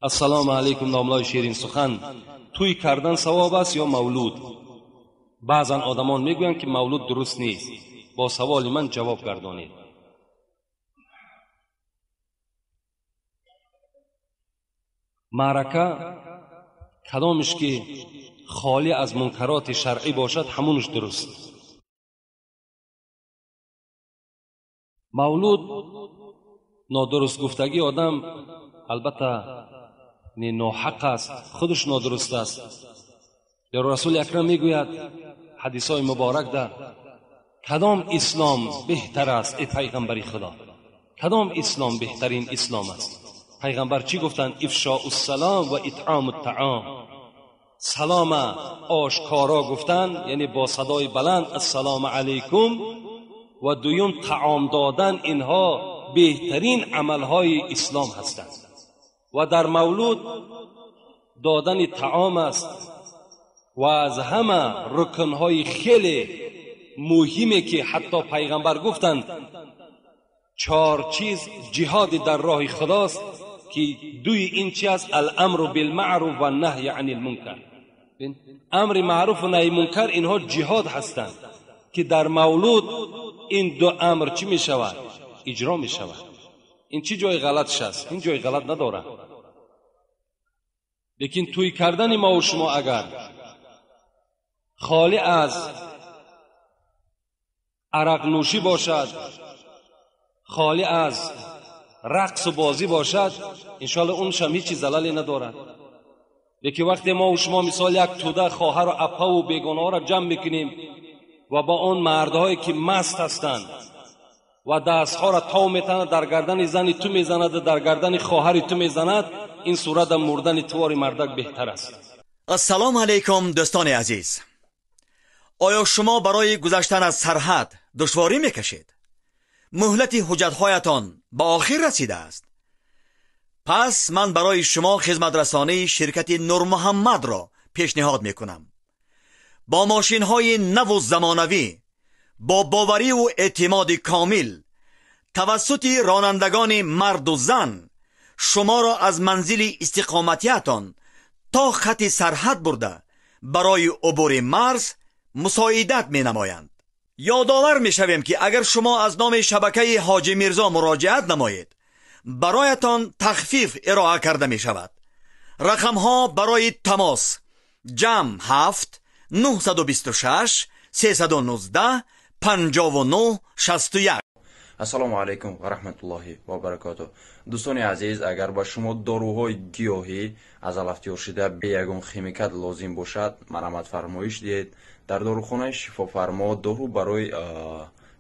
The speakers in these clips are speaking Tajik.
Ассалому алайкум, домлаи ширин сухан. Тӯй кардан савоб аст ё мавлуд? Баъзан одамон мегӯянд, ки мавлуд дуруст нест. Бо саволи ман ҷавоб гардонед. Маърака кадомиш ки холӣ аз мункароти шаръӣ бошад, ҳамунаш дуруст. Мавлуд нодуруст гуфтагии одам албатта ноҳақ аст, худаш нодуруст аст. Ё Расули Акрам мегӯяд ҳадисҳои муборак дар кадом ислом беҳтар аст, эй пайғамбари Худо? Кадом ислом беҳтарин ислом аст? Пайғамбар чӣ гуфтанд? Ифшоу ссалом ва итъому ттаом. Салома ошкоро гуфтан, яъне бо садои баланд ассалому алайкум, ва дуюм таом додан, инҳо беҳтарин амалҳои ислом ҳастанд. Ва дар мавлуд додани таом аст ва аз ҳама рукнҳои хеле муҳиме ки ҳатто пайғамбар гуфтанд чор чиз ҷиҳоди дар роҳи худост, ки дуи ин чи аст? Аламру билмаъруф ва наҳй ани лмункар. Амри маъруф ва наҳи мункар, инҳо ҷиҳод ҳастанд, ки дар мавлуд ин ду амр чӣ мешавад? Иҷро мешавад. Ин чӣ ҷои ғалатш аст? Ин ҷои ғалат надорад. Лекин тӯй кардани мо ва шумо агар холӣ аз арақнӯшӣ бошад, холӣ аз рақсу бозӣ бошад, иншоалло уншам ҳеҷ чиз залале надорад. Лекин вақте мо ва шумо мисол як тӯда хоҳару апаву бегонаҳоро ҷамъ мекунем ва ба он мардҳое ки маст ҳастанд ва дастҳоро тов метанад, дар гардани зани ту мезанад, дар гардани хоҳари ту мезанад, ин сурата мурдани тувори мардак беҳтар аст. Ассалому алайкум, дӯстони азиз. Оё шумо барои гузаштан аз сарҳад душворӣ мекашед? Муҳлати ҳуҷҷатҳоятон ба охир расидааст? Пас ман барои шумо хизматрасонии ширкати Нурмуҳаммадро пешниҳод мекунам. Бо мошинҳои наву замонавӣ, бо бовариву эътимоди комил, тавассути ронандагони марду зан шуморо аз манзили истиқоматиятон то хати сарҳад бурда барои убури марз мусоидат менамоянд. Ёдовар мешавем, ки агар шумо аз номи шабакаи Ҳоҷи Мирзо муроҷиат намоед, бароятон тахфиф ироа карда мешавад. Рақамҳо барои тамос: ҷамъ 7 926 319 59 61. Ассалому алайкум ва раҳматуллоҳи ва баракотуҳ. Дӯстони азиз, агар ба шумо доруҳои гиёҳӣ аз алафтиёршида бе ягон химикат лозим бошад, марҳамат фармоиш диҳед. Дар дорухонаи Шифофармо дору барои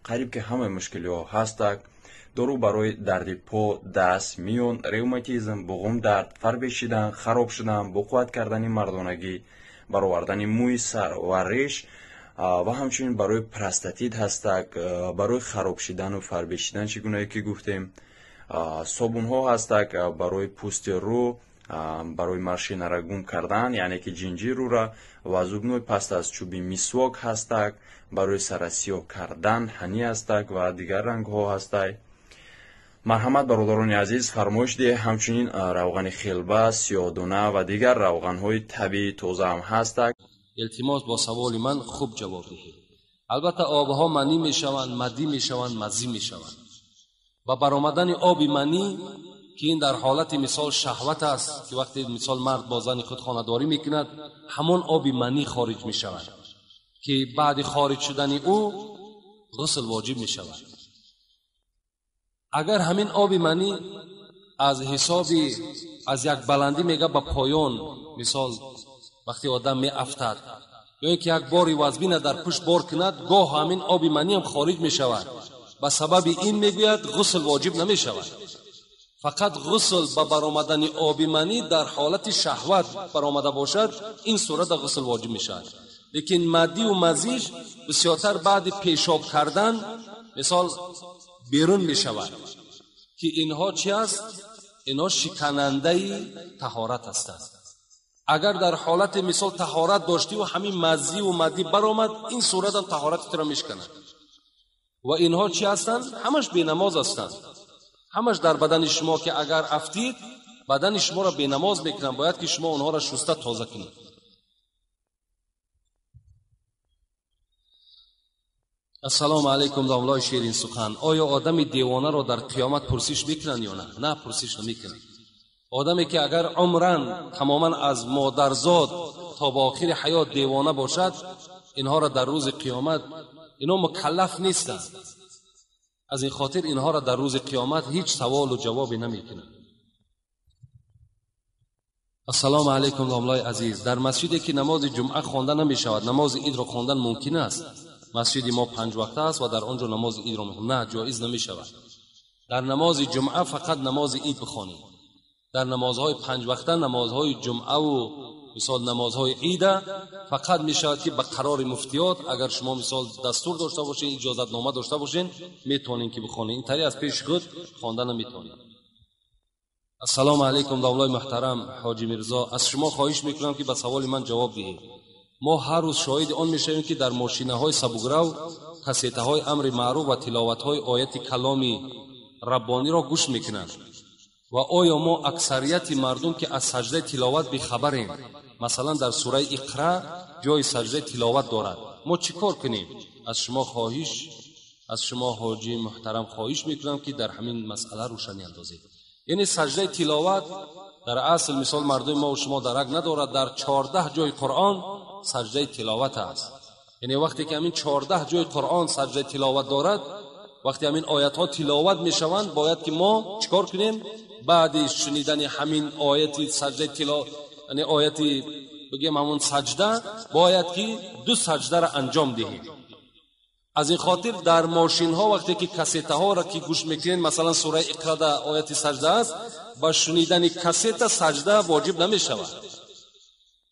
қариб ки ҳамаи мушкилиҳо ҳастак. Дору барои дарди по, даст, миён, ревматизм, буғумдард, фарбе шидан, хароб шудан, боқувват кардани мардонагӣ, баровардани мӯи сар ва реш, ва ҳамчунин барои простатит ҳастак, барои хароб шидану фарбе шидан, чӣ гунае ки гуфтем. Собунҳо ҳастак барои пӯсти рӯ, барои маршинара гум кардан, яъне ки ҷинҷирӯра, ва зубной паста аз чӯби мисвок ҳастак, барои сара сиёҳ кардан ҳани ҳастак ва дигар рангҳо ҳастак. Марҳамат бародарони азиз, фармоиш диҳед. Ҳамчунин равғани хелба, сиёҳдона ва дигар равғанҳои табиӣ тоза ҳам ҳастак. Илтимос, бо саволи ман хуб ҷавоб диҳед. Албатта обҳо манӣ мешаванд, мадӣ мешаванд, мазӣ мешаванд. Ба баромадани оби манӣ, ки ин дар ҳолати мисол шаҳват аст, ки вақте мисол мард бо зани худ хонадорӣ мекунад, ҳамон оби манӣ хориҷ мешавад, ки баъди хориҷ шудани ӯ ғусл воҷиб мешавад. Агар ҳамин оби манӣ аз ҳисоби аз як баландӣ мега ба поён, мисол вақте одам меафтад ё инки як бори вазбина дар пушт бор кунад, гоҳ ҳамин оби манӣ ҳам хориҷ мешавад. Ба сабаби ин мегӯяд ғусл воҷиб намешавад. Фақат ғусл ба баромадани оби манӣ дар ҳолати шаҳват баромада бошад, ин сурата ғусл воҷиб мешавад. Лекин маддиву мазиш бисёртар баъди пешоб кардан мисол берун мешавад, ки инҳо чи аст? Инҳо шиканандаи таҳорат ҳастанд. Агар дар ҳолати мисол таҳорат доштиву ҳамин маззиву маддӣ баромад, ин суратам таҳорати туро мешиканад. Ва инҳо чи ҳастанд? Ҳамаш бенамоз ҳастанд. Ҳамаш дар бадани шумо ки агар афтид, Бадани шуморо бенамоз мекунанд, бояд ки шумо онҳоро шуста тоза кунед. Ассалому алайкум домлаи ширин сухан. Оё одами девонаро дар қиёмат пурсиш мекунанд ё на? На, пурсиш намекунанд. Одаме ки агар умран тамоман аз модарзод то ба охири ҳаёт девона бошад, инҳоро дар рӯзи қиёмат ино мукаллаф нестанд. Аз ин хотир инҳоро дар рӯзи қиёмат ҳеҷ саволу ҷавобе намекунанд. Ассалому алайкум домлаи азиз. Дар масҷиде ки намози ҷумъа хонда намешавад, намози идро хондан мумкин аст? Масҷиди мо 5 вақта аст ва дар он ҷо намози идро мехонем. На, ҷоиз намешавад. Дар намози ҷумъа фақат намози ид бихонем. Дар намозҳои 5 вақта, намозҳои ҷумъа ва мисол намозҳои ида фақат мешавад ки ба қарори муфтиёт, агар шумо мисол дастур дошта бошед, иҷозатнома дошта бошед, метавонед ки бихонед. Ин тариқ аз пеши худ хонда наметавонед. Ассалому алайкум домлаи муҳтарам ҳоҷи Мирзо. Аз шумо хоҳиш мекунам ки ба саволи ман ҷавоб диҳед. Мо ҳар рӯз шоҳиди он мешавем ки дар мошинаҳои сабукрав кассетаҳои амри маъруф ва тиловатҳои ояти каломи раббониро гӯш мекунанд. Ва оё мо аксарияти мардум ки аз саҷдаи тиловат бехабарем, масалан дар сураи Иқра ҷои саҷдаи тиловат дорад, мо чӣ кор кунем? Аз шумо ҳоҷи муҳтарам хоҳиш мекунам ки дар ҳамин масъала рӯшанӣ андозед. Яъне саҷдаи тиловат дар асл мисол мардуми мо ва шумо дарак надорад, дар 14 ҷои Қуръон саҷдаи тиловат аст. Яъне вақте ки ҳамин 14 ҷои Қуръон саҷдаи тиловат дорад, вақте ҳамин оятҳо тиловат мешаванд, бояд ки мо чикор кунем? Баъди шунидани ҳамин ояти саҷдаи тиловат, яъне ояти бигем ҳамон саҷда, бояд ки 2 саҷдаро анҷом диҳем. Аз ин хотир дар мошинҳо вақте ки кассетаҳоро ки гӯш мекунед, масалан сураи Иқрада ояти саҷда аст, ба шунидани кассета саҷда воҷиб намешавад.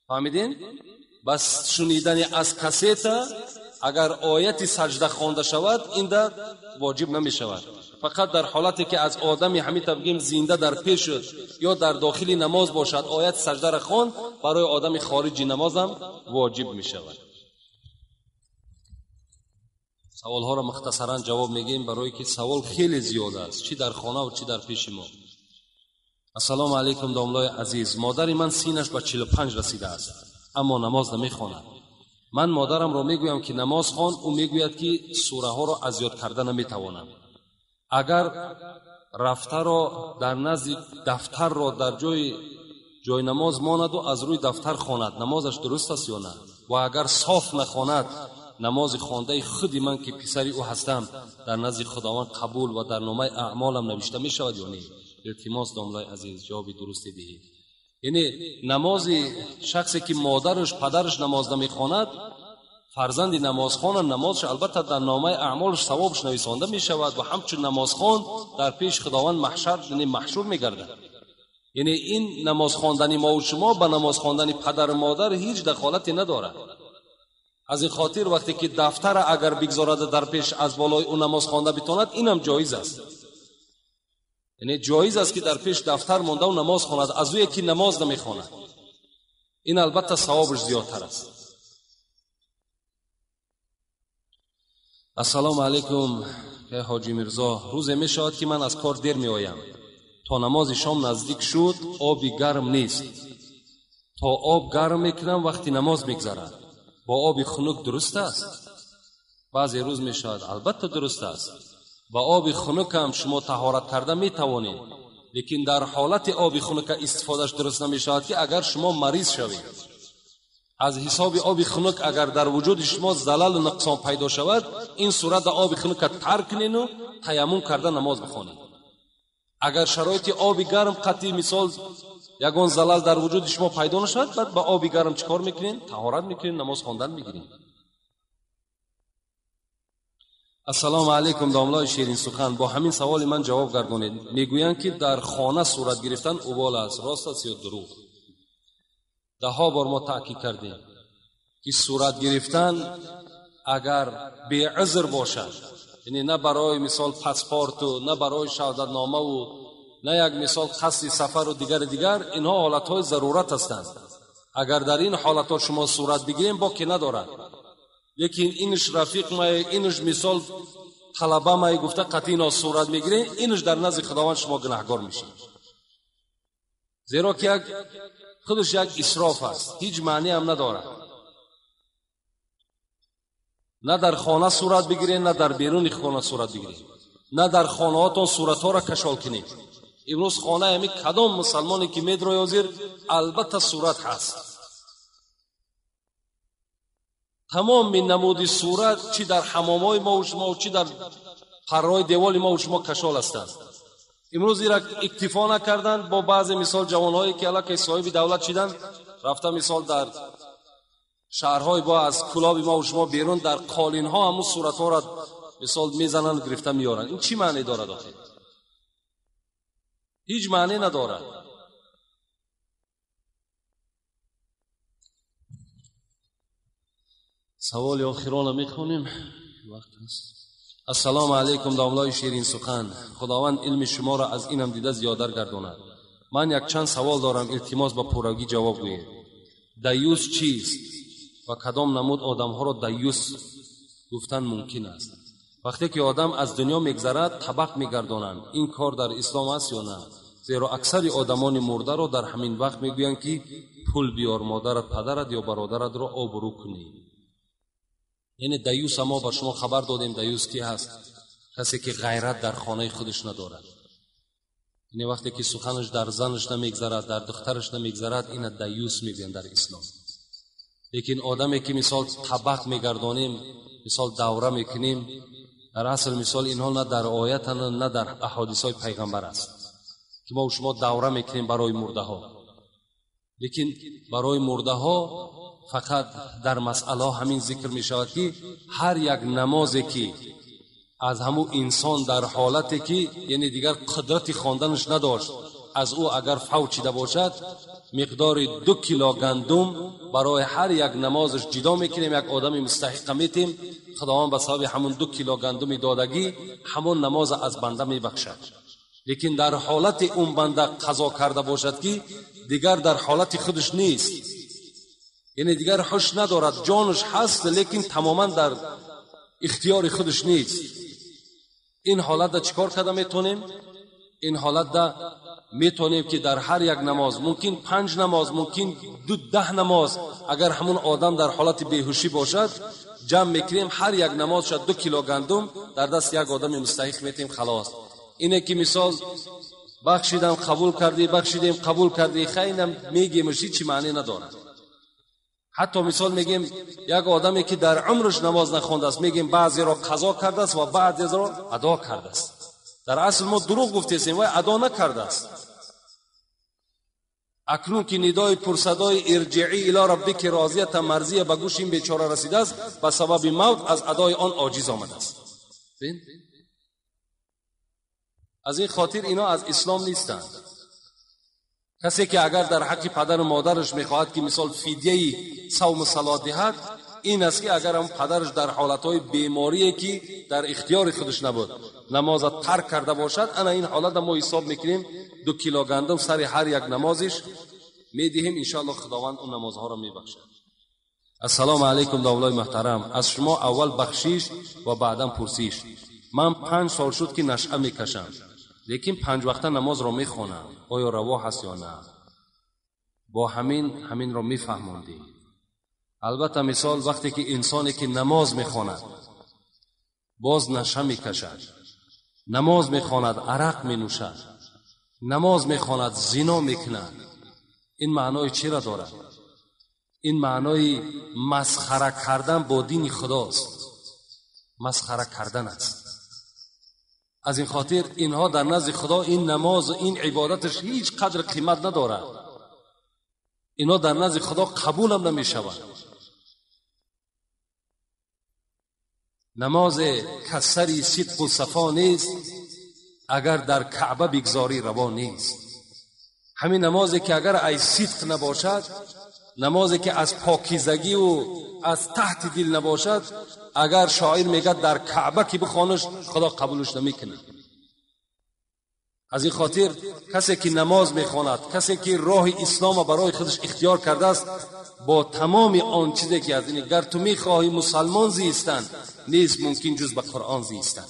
Фаҳмидин? Ба шунидани аз кассета агар ояти саҷда хонда шавад, ин да воҷиб намешавад. Фақат дар ҳолате ки аз одами ҳамин табгим зинда дар пеш шуд ё дар дохили намоз бошад, ояти саҷдаро хонд, барои одами хориҷи намозам воҷиб мешавад. Саволҳоро мухтасаран ҷавоб мегӯем, барои ки савол хеле зиёд аст, чӣ дар хона ва чӣ дар пеши мо. Ассалому алайкум домлаи азиз. Модари ман синаш ба 45 расидааст, аммо намоз намехонад. Ман модарамро мегӯям ки намоз хон, ӯ мегӯяд ки сураҳоро аз ёд карда наметавонам. Агар рафтаро дар назди дафтарро дар ҷои намоз монаду аз рӯи дафтар хонад, намозаш дуруст аст ё на? Ва агар соф нахонад, намози хондаи худи ман ки писари ӯ ҳастам дар назди Худованд қабул ва дар номаи аъмолам навишта мешавад ё не? Илтимос домлаи азиз, ҷавоби дурусте диҳед. Яъне намози шахсе ки модараш падараш намоз намехонад, фарзанди намозхона намозаш албатта дар номаи аъмолаш савобаш нависонда мешавад ва ҳамчун намозхон дар пеши Худованд маҳшар, яъне маҳшур мегардад. Яъне ин намоз хондани мо ва шумо ба намоз хондани падару модар ҳеҷ дахолате надорад. Аз ин хотир вақте ки дафтара агар бигзорад дар пеш аз болои ӯ намоз хонда битонад, инам ҷоиз аст. Яъне ҷоиз аст ки дар пеш дафтар монда ва намоз хонад, аз ӯе ки намоз намехонад. Ин албатта савобаш зиёдтар аст. Ассалому алайкум ҳоҷи Мирзо. Рӯзе мешавад ки ман аз кор дер меоям. То намози шом наздик шуд, оби гарм нест. То об гарм мекунам, вақти намоз мегзарад. Бо оби хунук дуруст аст? Баъзе рӯз мешавад, албатта дуруст аст. Ба оби хунук ҳам шумо таҳорат карда метавонед, лекин дар ҳолати оби хунука истифодаш дуруст намешавад ки агар шумо мариз шавед. Аз ҳисоби оби хунук агар дар вуҷуди шумо залалу нуқсон пайдо шавад, ин сурат дар оби хунука тарк кунену таяммум карда намоз бихонед. Агар шароити оби гарм қатъи мисол ягон залал дар вуҷуди шумо пайдо нашавад, баъд ба оби гарм чӣ кор мекунед? Таҳорат мекунед, намоз хондан мегиред. Ассалому алайкум домлаи ширин сухан. Бо ҳамин саволи ман ҷавоб гардонед. Мегӯянд ки дар хона сурат гирифтан убол аст, рост аст ё дурӯғ? Даҳҳо бор мо таъкид кардем ки сурат гирифтан агар беузр бошад, яъне на барои мисол паспорту, на барои шаҳодатномаву, на як мисол қасди сафару дигар, инҳо ҳолатҳои зарурат ҳастанд. Агар дар ин ҳолатҳо шумо сурат бигирем, боке надорад. Лекин инш рафиқ май, инш мисол талаба май гуфта қатъи ино сурат мегирем, инш дар назди Худованд шумо гунаҳгор мешед. Зеро ки як худаш як исроф аст, ҳеҷ маъне ҳам надорад. На дар хона сурат бигиред, на дар беруни хона сурат бигиред, на дар хонаҳотон суратҳоро кашол кунед. Имрӯз хонаи ҳамин кадом мусалмоне ки медрои ҳозир, албатта сурат ҳаст. Тамоми намуди сурат чӣ дар ҳамомҳои мо шумо, чӣ дар парраҳои деволи мо шумо кашол ҳастанд. Имрӯз ира иктифо накарданд бо баъзе мисол ҷавонҳое ки аллакай соҳиби давлат шиданд, рафта мисол дар шаҳрҳои бо аз кулоби мо шумо берун дар қолинҳо ҳамун суратҳоро мисол мезананд, гирифта меоранд. Ин чӣ маъне дорад охир? Ҳеҷ маъне надорад. Саволи охирона мехонем, вақт аст. Ассалому алайкум домлои ширин сухан. Худованд илми шуморо аз инам дида зиёдар гардонад. Ман якчанд савол дорам, илтимос ба пуррагӣ ҷавоб гӯед. Даюс чист ва кадом намуд одамҳоро даюс гуфтан мумкин аст? Вақте ки одам аз дунё мегзарад, табақ мегардонанд. Ин кор дар ислом аст ё на? Зеро аксари одамони мурдаро дар ҳамин вақт мегӯянд ки пул биёр, модарат, падарат ё бародаратро обрӯ кунӣ. Яъне даюс мо ба шумо хабар додем, даюс ки ҳаст? Касе ки ғайрат дар хонаи худаш надорад. Яъне вақте ки суханаш дар занаш намегзарад, дар духтараш намегзарад, ина даюс мегӯянд дар ислом. Лекин одаме ки мисол табақ мегардонем, мисол давра мекунем, дар асл мисол инҳо на дар оят, на дар аҳодисҳои пайғамбар аст ки мо шумо давра мекунем барои мурдаҳо. Лекин барои мурдаҳо фақат дар масъала ҳамин зикр мешавад ки ҳар як намозе ки аз ҳамун инсон дар ҳолате ки яъне дигар қудрати хонданаш надошт, аз ӯ агар фавт шида бошад, миқдори 2 кило гандум барои ҳар як намозаш ҷидо мекунем, як одами мустаҳиқа метем. Худованд ба сабаби ҳамун 2 кило гандуми додагӣ ҳамон намоза аз банда мебахшад. Лекин дар ҳолати он банда қазо карда бошад ки дигар дар ҳолати худаш нест, яъне дигар ҳуш надорад, ҷонаш ҳаст, лекин тамоман дар ихтиёри худаш нест. Ин ҳолатда чӣ кор карда метавонем? Ин ҳолатда метавонем ки дар ҳар як намоз, мумкин 5 намоз, мумкин 10 намоз, агар ҳамун одам дар ҳолати беҳушӣ бошад, ҷамъ мекунем, ҳар як намоз шад 2 кило гандум дар даст як одами мустаҳиқ метем, халос. Ине ки мисол бахшидам қабул кардӣ, бахшидем қабул кардӣ, хайнам мегемш, ҳеҷ маъне надорад. Ҳатто мисол мегем як одаме ки дар умраш намоз нахондааст, мегем баъзеро қазо кардааст ва баъзеро адо кардааст. Дар асл мо дурӯғ гуфтесем, вай адо накардааст. Акнун ки нидои пурсадои ирҷиӣ ило раббики розията марзия ба гӯши ин бечора расидааст, ба сабаби мавт аз адои он оҷиз омадааст. Аз ин хотир ино аз ислом нестанд. Касе ки агар дар ҳаққи падару модараш мехоҳад ки мисол фидияи савму салот диҳад, ин аст ки агар ҳам падараш дар ҳолатҳои беморие ки дар ихтиёри худаш набуд намоза тарк карда бошад, ана ин ҳолатро мо ҳисоб мекунем, 2 кило гандум сари ҳар як намозиш медиҳем, иншоаллоҳ худованд он намозҳоро мебахшад. Ассалому алайкум давлаи муҳтарам. Аз шумо аввал бахшиш ва баъдан пурсиш. Ман 5 сол шуд ки нашъа мекашам, лекин 5 вақта намозро мехонам. Оё раво ҳаст ё на? Бо ҳаминро мефаҳмондем. Албатта мисол вақте ки инсоне ки намоз мехонад боз наша мекашад, намоз мехонад арақ менӯшад, намоз мехонад зино мекунад, ин маънои чиро дорад? Ин маънои масхара кардан бо дини худост, масхара кардан аст. Аз ин хотир инҳо дар назди худо ин намоз ва ин ибодаташ ҳеҷ қадр қимат надорад. Инҳо дар назди худо қабулам намешавад. Намозе касари сидқу сафо нест, агар дар каъба бигзорӣ раво нест. Ҳамин намозе ки агар ай сидқ набошад, намозе ки аз покизагиву аз таҳти дил набошад, агар шоир мегӯяд дар каъба ки бихонаш, худо қабулаш намекунад. Аз ин хотир касе ки намоз мехонад, касе ки роҳи исломро барои худаш ихтиёр кардааст, бо тамоми он чизе ки аз ин гар ту мехоҳӣ мусалмон зистан, нест мумкин ҷуз ба Қуръон зистан.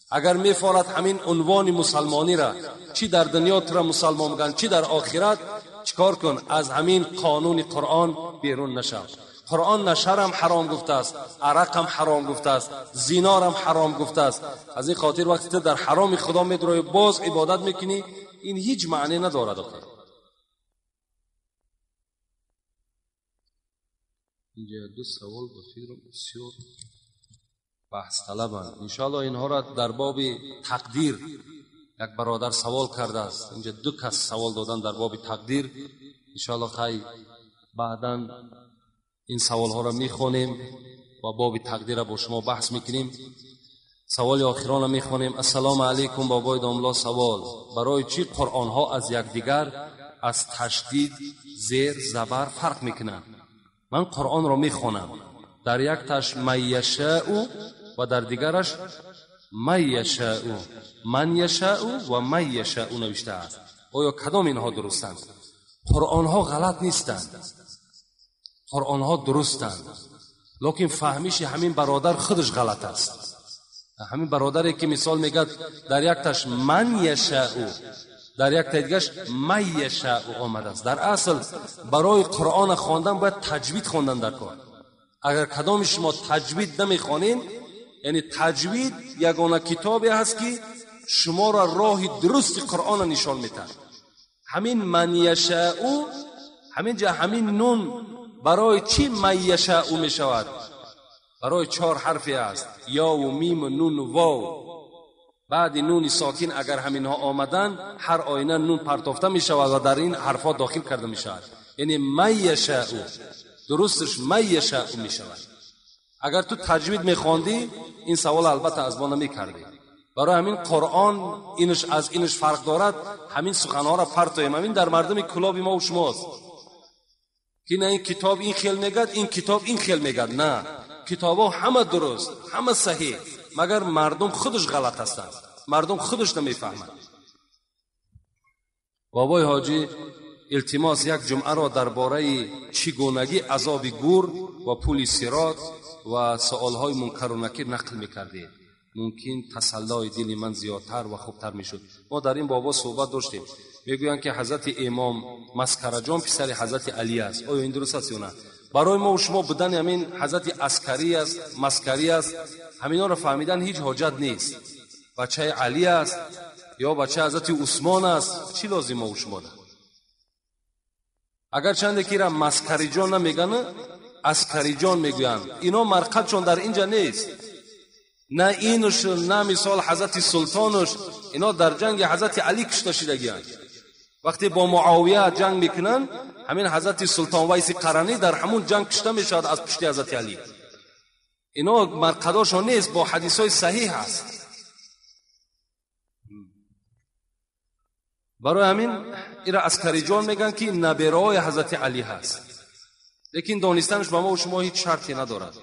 Агар мефорад ҳамин унвони мусалмониро, чӣ дар дунё туро мусалмон мегӯянд, чӣ дар охират, چیکار کن؟ از همین قانون قرآن بیرون نشو. قرآن نشرم حرام گفته است، عرق هم حرام گفته است، زنا هم حرام گفته است. از این خاطر وقتی تو در حرام خدا میدروی باز عبادت میکنی، این هیچ معنی ندارد. آخر اینجا دو سوال به فکرم بسیار بحث طلبند. انشاءالله اینها را در باب تقدیر یک برادر سوال کرده است. اینجا دو کس سوال دادن در باب تقدیر. انشاءالله خیلی بعداً این سوال ها را میخوانیم و باب تقدیر را با شما بحث میکنیم. سوال آخران را میخوانیم. السلام علیکم بابای داملا، سوال: برای چی قرآن ها از یکدیگر از تشدید، زیر، زبر فرق میکنند؟ من قرآن را میخوانم، در یک تاش من یشاء و در دیگرش من یشاء، من یشاء و من یشاء نوشته است. آیا کدام اینها درستند؟ قرآن ها غلط نیستند، قرآن ها درستند، لیکن فهمیش همین برادر خودش غلط است. همین برادری که مثال میگد در یک تاش من یشاء، در یک تا دیگرش من یشاء آمده است. در اصل برای قرآن خواندن باید تجوید خواندن در کار. اگر کدام شما تجوید نمیخوانین، یعنی تجوید یگانه کتابی هست که شما را راه درست قرآن نشان میده. همین من یشاء، همین جا همین نون برای چی من یشاء می شود؟ برای 4 حرفی است: یا و میم و نون و واو. بعد نون ساکن اگر همینها آمدن، هر آینه نون پرتافته می شود و در این حرفا داخل کرده می شود. یعنی من یشاء، درستش من یشاء می شود. اگر تو تجوید می خواندی این سوال البته از ما نمی کردی. برای همین قرآن اینش از اینش فرق دارد. همین سخنها را پرتویم. همین در مردم کلاب ما و شماست که نه این کتاب این خیل میگد، این کتاب این خیل میگد. نه، کتابا همه درست، همه صحیح، مگر مردم خودش غلط هستند، مردم خودش نمیفهمند. بابای حاجی التماس یک جمعه را درباره چگونگی عذاب گور و پول صراط و سوالهای منکر و نکیر نقل میکردید، ممکن تسلای دل من زیادتر و خوبتر میشد. ما در این بابا صحبت داشتیم. میگویند که حضرت امام مسکرجان پسر حضرت علی است. آیا این درست است یا نه؟ برای ما و شما بودن همین حضرت عسکری است، مسکری است، همینا رو فهمیدن هیچ حاجت نیست. بچه علی است یا بچه حضرت عثمان است، چی لازم ما و شما ده؟ اگر چند که را مسکری جان نمیگن، عسکری جان میگویند. اینا مرقدشون در اینجا نیست، نه اینش نه مثال حضرت سلطانش. اینا در جنگ حضرت علی کشته شدگیان. وقتی با معاویه جنگ میکنن، همین حضرت سلطان ویس قرنی در همون جنگ کشته میشود از پشت حضرت علی. اینا مرقداشون نیست، با حدیث های صحیح هست. برای همین ایرا عسکری جان میگن که نبیرهای حضرت علی هست، لیکن دانستنش با ما و شما هیچ شرطی ندارد.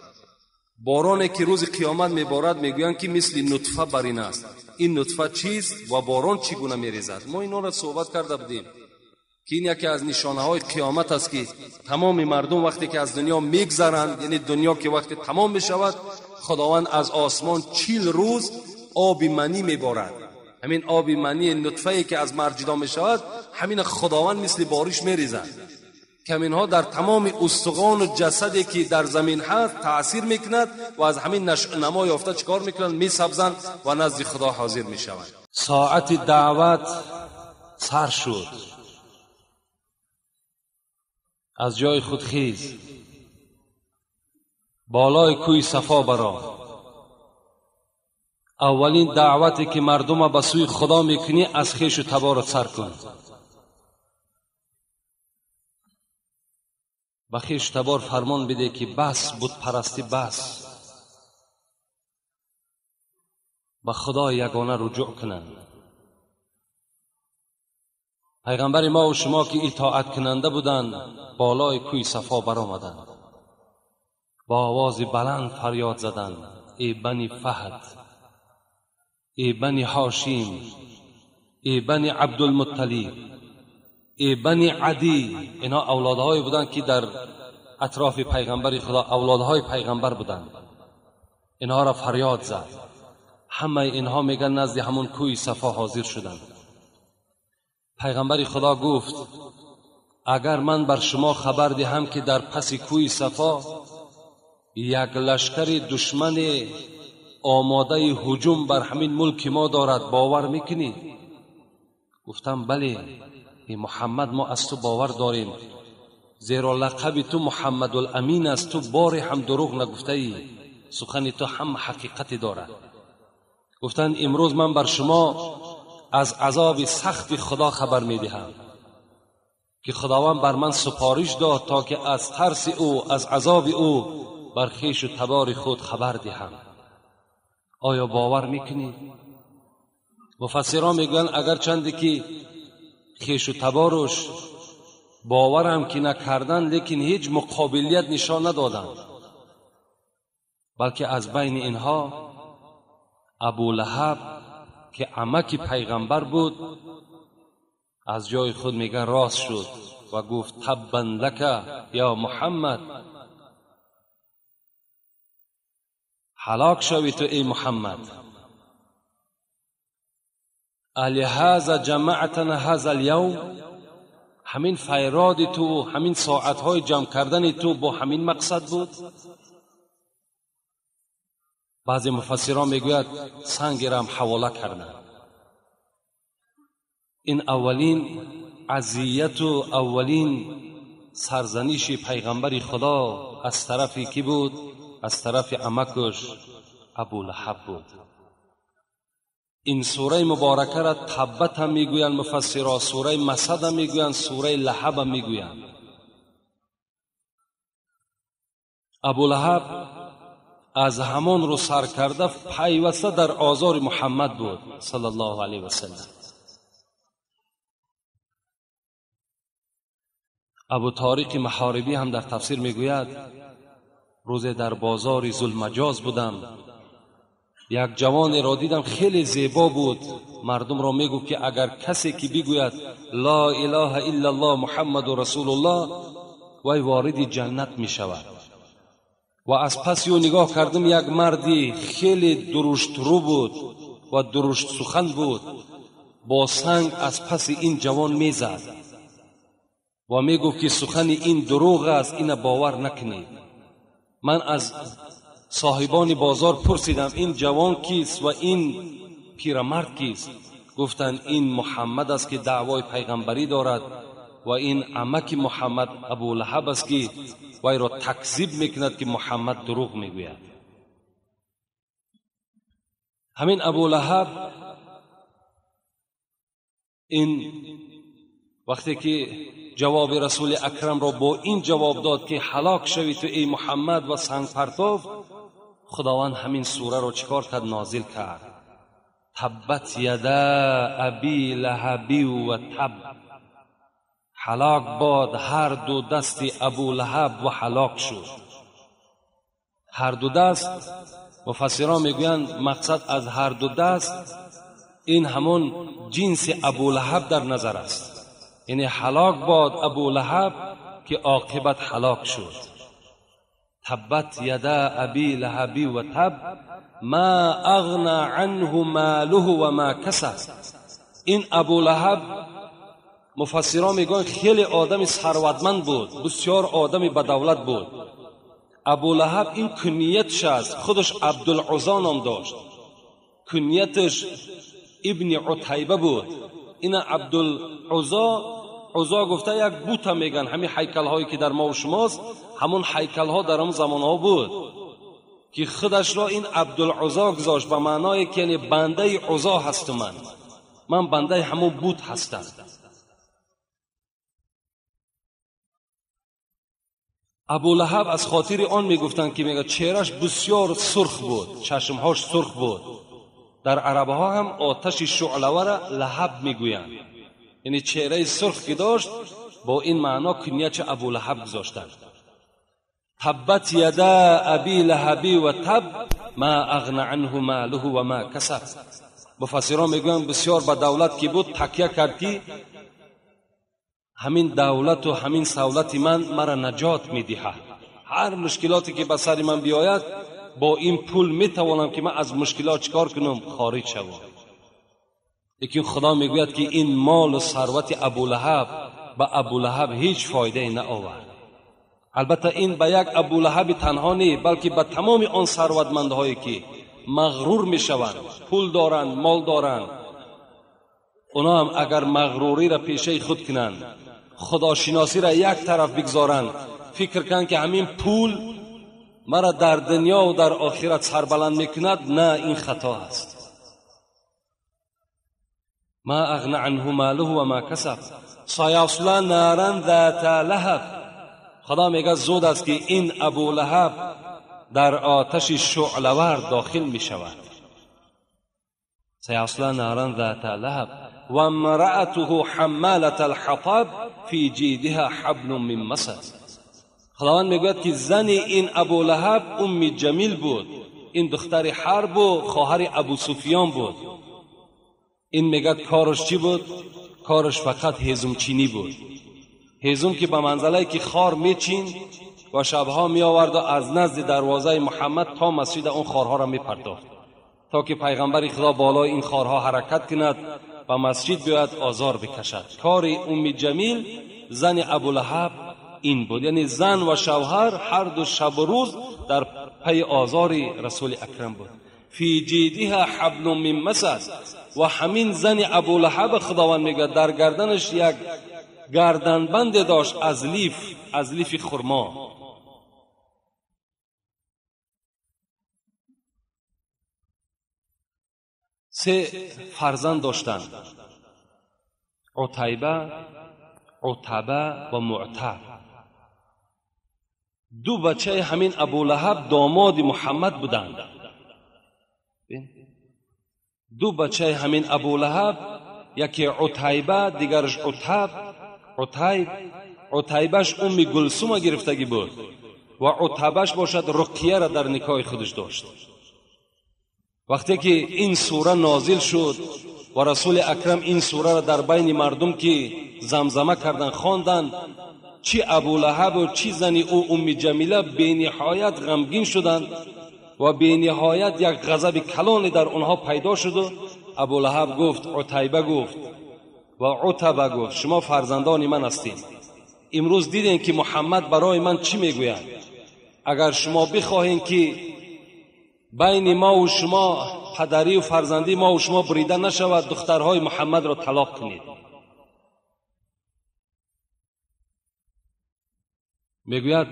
بارانی که روز قیامت میبارد میگویند که مثل نطفه بر این است. این نطفه چیست و باران چگونه میریزد؟ ما اینا را صحبت کرده بودیم که این یکی از نشانه های قیامت است که تمام مردم وقتی که از دنیا میگذرند، یعنی دنیا که وقتی تمام میشود، خداوند از آسمان 40 روز آب منی میبارد. همین آب منی نطفه‌ای که از مرد جدا میشود، همین خداوند مثل بارش میریزد که اینها در تمام استخوان و جسدی که در زمین هست تاثیر میکند و از همین نما یافته چیکار میکنند؟ میسبزند و نزد خدا حاضر میشوند. ساعت دعوت سر شد، از جای خود خیز، بالای کوی صفا برا. اولین دعوتی که مردم به سوی خدا میکنی از خویش و تبارت سر کن. به خویش تبار فرمان بده که بس بت پرستی، بس، به خدا یگانه رجوع کنند. پیغمبر ما و شما که اطاعت کننده بودند، بالای کوی صفا برآمدند، با آواز بلند فریاد زدند: ای بنی فهد، ای بنی هاشم، ای بنی عبدالمطلب، ای بنی عدی. اینا اولادهای بودند که در اطراف پیغمبر خدا اولادهای پیغمبر بودند. اینها را فریاد زد. همه اینها میگن نزد همون کوی صفا حاضر شدند. پیغمبر خدا گفت اگر من بر شما خبر دهم که در پس کوی صفا یک لشکر دشمن آماده هجوم بر همین ملک ما دارد، باور میکنی؟ گفتم بله ای محمد، ما از تو باور داریم، زیرا لقب تو محمد الامین است، تو باری هم دروغ نگفته ای، سخن تو هم حقیقتی دارد. گفتند امروز من بر شما از عذاب سخت خدا خبر میدهم که خداوند بر من سپارش داد تا که از ترس او، از عذاب او بر خویش و تبار خود خبر دهم. آیا باور میکنید؟ مفسران میگویند اگر چندی که خویش و تبارش باورم که نکردن، لیکن هیچ مقابلیت نشان ندادند، بلکه از بین اینها ابو لهب که عمک پیغمبر بود از جای خود میگه راست شد و گفت تبا لک یا محمد، هلاک شوی تو ای محمد. الهذا جمعتنا هذا اليوم، همین فیراد تو، همین ساعتهای جمع کردن تو با همین مقصد بود؟ بعضی مفسران میگوید سنگ را هم حواله کردند. این اولین اذیت و اولین سرزنش پیغمبر خدا از طرف کی بود؟ از طرف عمکش ابو لهب بود. این سوره مبارکه را تبت هم میگویند مفسرها، سوره مسد هم میگویند، سوره لهب هم میگویند. ابو لهب از همان رو سر کرده پیوسته در آزار محمد بود صلی الله علیه و سلم. ابو طارق محاربی هم در تفسیر میگوید روز در بازار ذوالمجاز بودم، یک جوان را دیدم خیلی زیبا بود. مردم را میگفت که اگر کسی که بگوید لا اله الا الله محمد رسول الله وی وارد جنت میشود. و از پس او نگاه کردم یک مردی خیلی درشت رو بود و درشت سخن بود، با سنگ از پس این جوان میزد و میگفت که سخن این دروغ است، این باور نکنید. من از صاحبان بازار پرسیدم این جوان کیست و این پیرمرد کیست؟ گفتند این محمد است که دعوای پیغمبری دارد و این عمک محمد ابو لهب است که وی را تکذیب میکند که محمد دروغ میگوید. همین ابو لهب این وقتی که جواب رسول اکرم را با این جواب داد که هلاک شوی تو ای محمد و سنگ پرتاب، خداوند همین سوره را چیکار کرد؟ نازل کرد. تبت یدا ابی لهب و تب، هلاک باد هر دو دست ابو لهب و هلاک شد. هر دو دست، مفسران میگویند مقصد از هر دو دست این همون جنس ابو لهب در نظر است، یعنی هلاک باد ابو لهب که عاقبت هلاک شد. تبت یدا ابی لهب و تب ما اغنى عنه ماله و ما کسب. این ابو لهب مفسران میگن خیلی آدم ثروتمند بود، بسیار آدم بدولت بود. ابو لهب این کنیتش است، خودش عبدالعزی نام داشت، کنیتش ابن عتیبه بود. این عبدالعزی، عزا گفته یک بوت میگن، همین هیکل هایی که در ما و شماست، همون هیکل ها در اون زمان ها بود که خودش را این عبدالعزی گذاشت، به معنای که یعنی بنده عزا هستم، من بنده همون بوت هستم. ابو لهب از خاطر آن میگفتند که میگه چهرش بسیار سرخ بود، چشمهاش سرخ بود. در عربها هم آتش شعله را لهب میگویند، یعنی چهره سرخ که داشت با این معنا کنیت ابو لهب گذاشتند. تبت یدا ابی لهب و تب ما اغنى عنه ماله و ما کسب. مفسران میگویند بسیار به دولت که بود تکیه کرد که همین دولت و همین سولت من مرا نجات میدهد، هر مشکلاتی که به سر من بیاید با این پول میتوانم که من از مشکلات چکار کنم، خارج شوم. لیکن خدا میگوید که این مال و ثروت ابو لهب به ابولهب هیچ فایده نآورد. البته این به یک ابولهب تنها نی، بلکه به تمام آن ثروتمندهایی که مغرور میشوند، پول دارند، مال دارند، اونا هم اگر مغروری را پیشه خود کنند، خداشناسی را یک طرف بگذارند، فکر کنند که همین پول مرا در دنیا و در آخرت سربلند میکند، نه، این خطا است. ما اغنى عنه ماله و ما کسب سیصلی نارا ذات لهب. خدا میگه زود است که این ابولهب در آتش شعله‌ور داخل میشود. سیصلی نارا ذات لهب و امرأته حمالة الحطب فی جیدها حبل من مسد. خداوند میگوید که زن این ابولهب ام جمیل بود، این دختر حرب و خواهر ابو سفیان بود. این میگه کارش چی بود؟ کارش فقط هیزم چینی بود. هیزم که به منزله که خار میچین و شبها می آورد و از نزد دروازه محمد تا مسجد اون خارها را میپرداخت تا که پیغمبر خدا بالای این خارها حرکت کند و مسجد بیاید آزار بکشد. کار ام جمیل زن ابولهب این بود، یعنی زن و شوهر هر دو شب و روز در پی آزار رسول اکرم بود. فی جیدها حبل من مسد. و همین زن ابولهب خداوند میگه در گردنش یک گردنبند داشت از لیف، از لیف خرما. سه فرزند داشتند، عتیبه، عتبه و معتب. دو بچه همین ابولهب داماد محمد بودند. دو بچه همین ابولهب، یکی عتیبه، دیگرش عتب. عتیب، عتیبش ام گلسوم گرفتگی بود و عتبش باشد رقیه را در نکاح خودش داشت. وقتی که این سوره نازل شد و رسول اکرم این سوره را در بین مردم که زمزمه کردن خواندن، چی ابولهب و چی زن او ام جمیله به نهایت غمگین شدند و به نهایت یک غضب کلانی در آنها پیدا شد. و ابولهب گفت، عتیبه گفت و عتبه گفت، شما فرزندان من هستید، امروز دیدین که محمد برای من چی میگوید. اگر شما بخواهین که بین ما و شما پدری و فرزندی ما و شما بریده نشود، دخترهای محمد را طلاق کنید. میگوید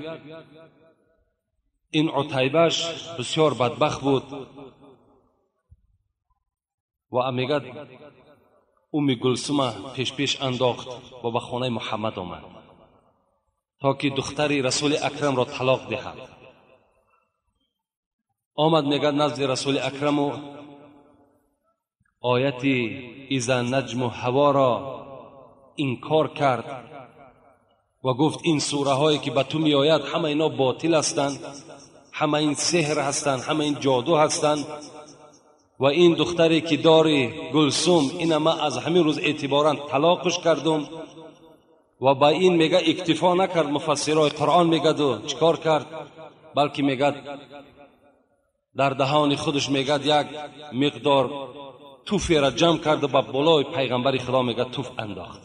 این عتیبش بسیار بدبخت بود و میگد ام گلسوم پیش پیش انداخت و به خانه محمد آمد تا که دختر رسول اکرم را طلاق دهد. آمد میگد نزد رسول اکرم و آیت اذا نجم هوا را انکار کرد و گفت این سوره هایی که به تو می آید همه اینا باطل هستند، همه این سحر هستند، همه این جادو هستند و این دختری که داری گلسوم، این ما از همین روز اعتبارا طلاقش کردم. و با این میگه اکتفا نکرد، مفسرای قرآن میگه دو چیکار کرد، بلکه میگه در دهان خودش میگه یک مقدار توفی را جمع کرد و به بالای پیغمبر خدا میگه توف انداخت.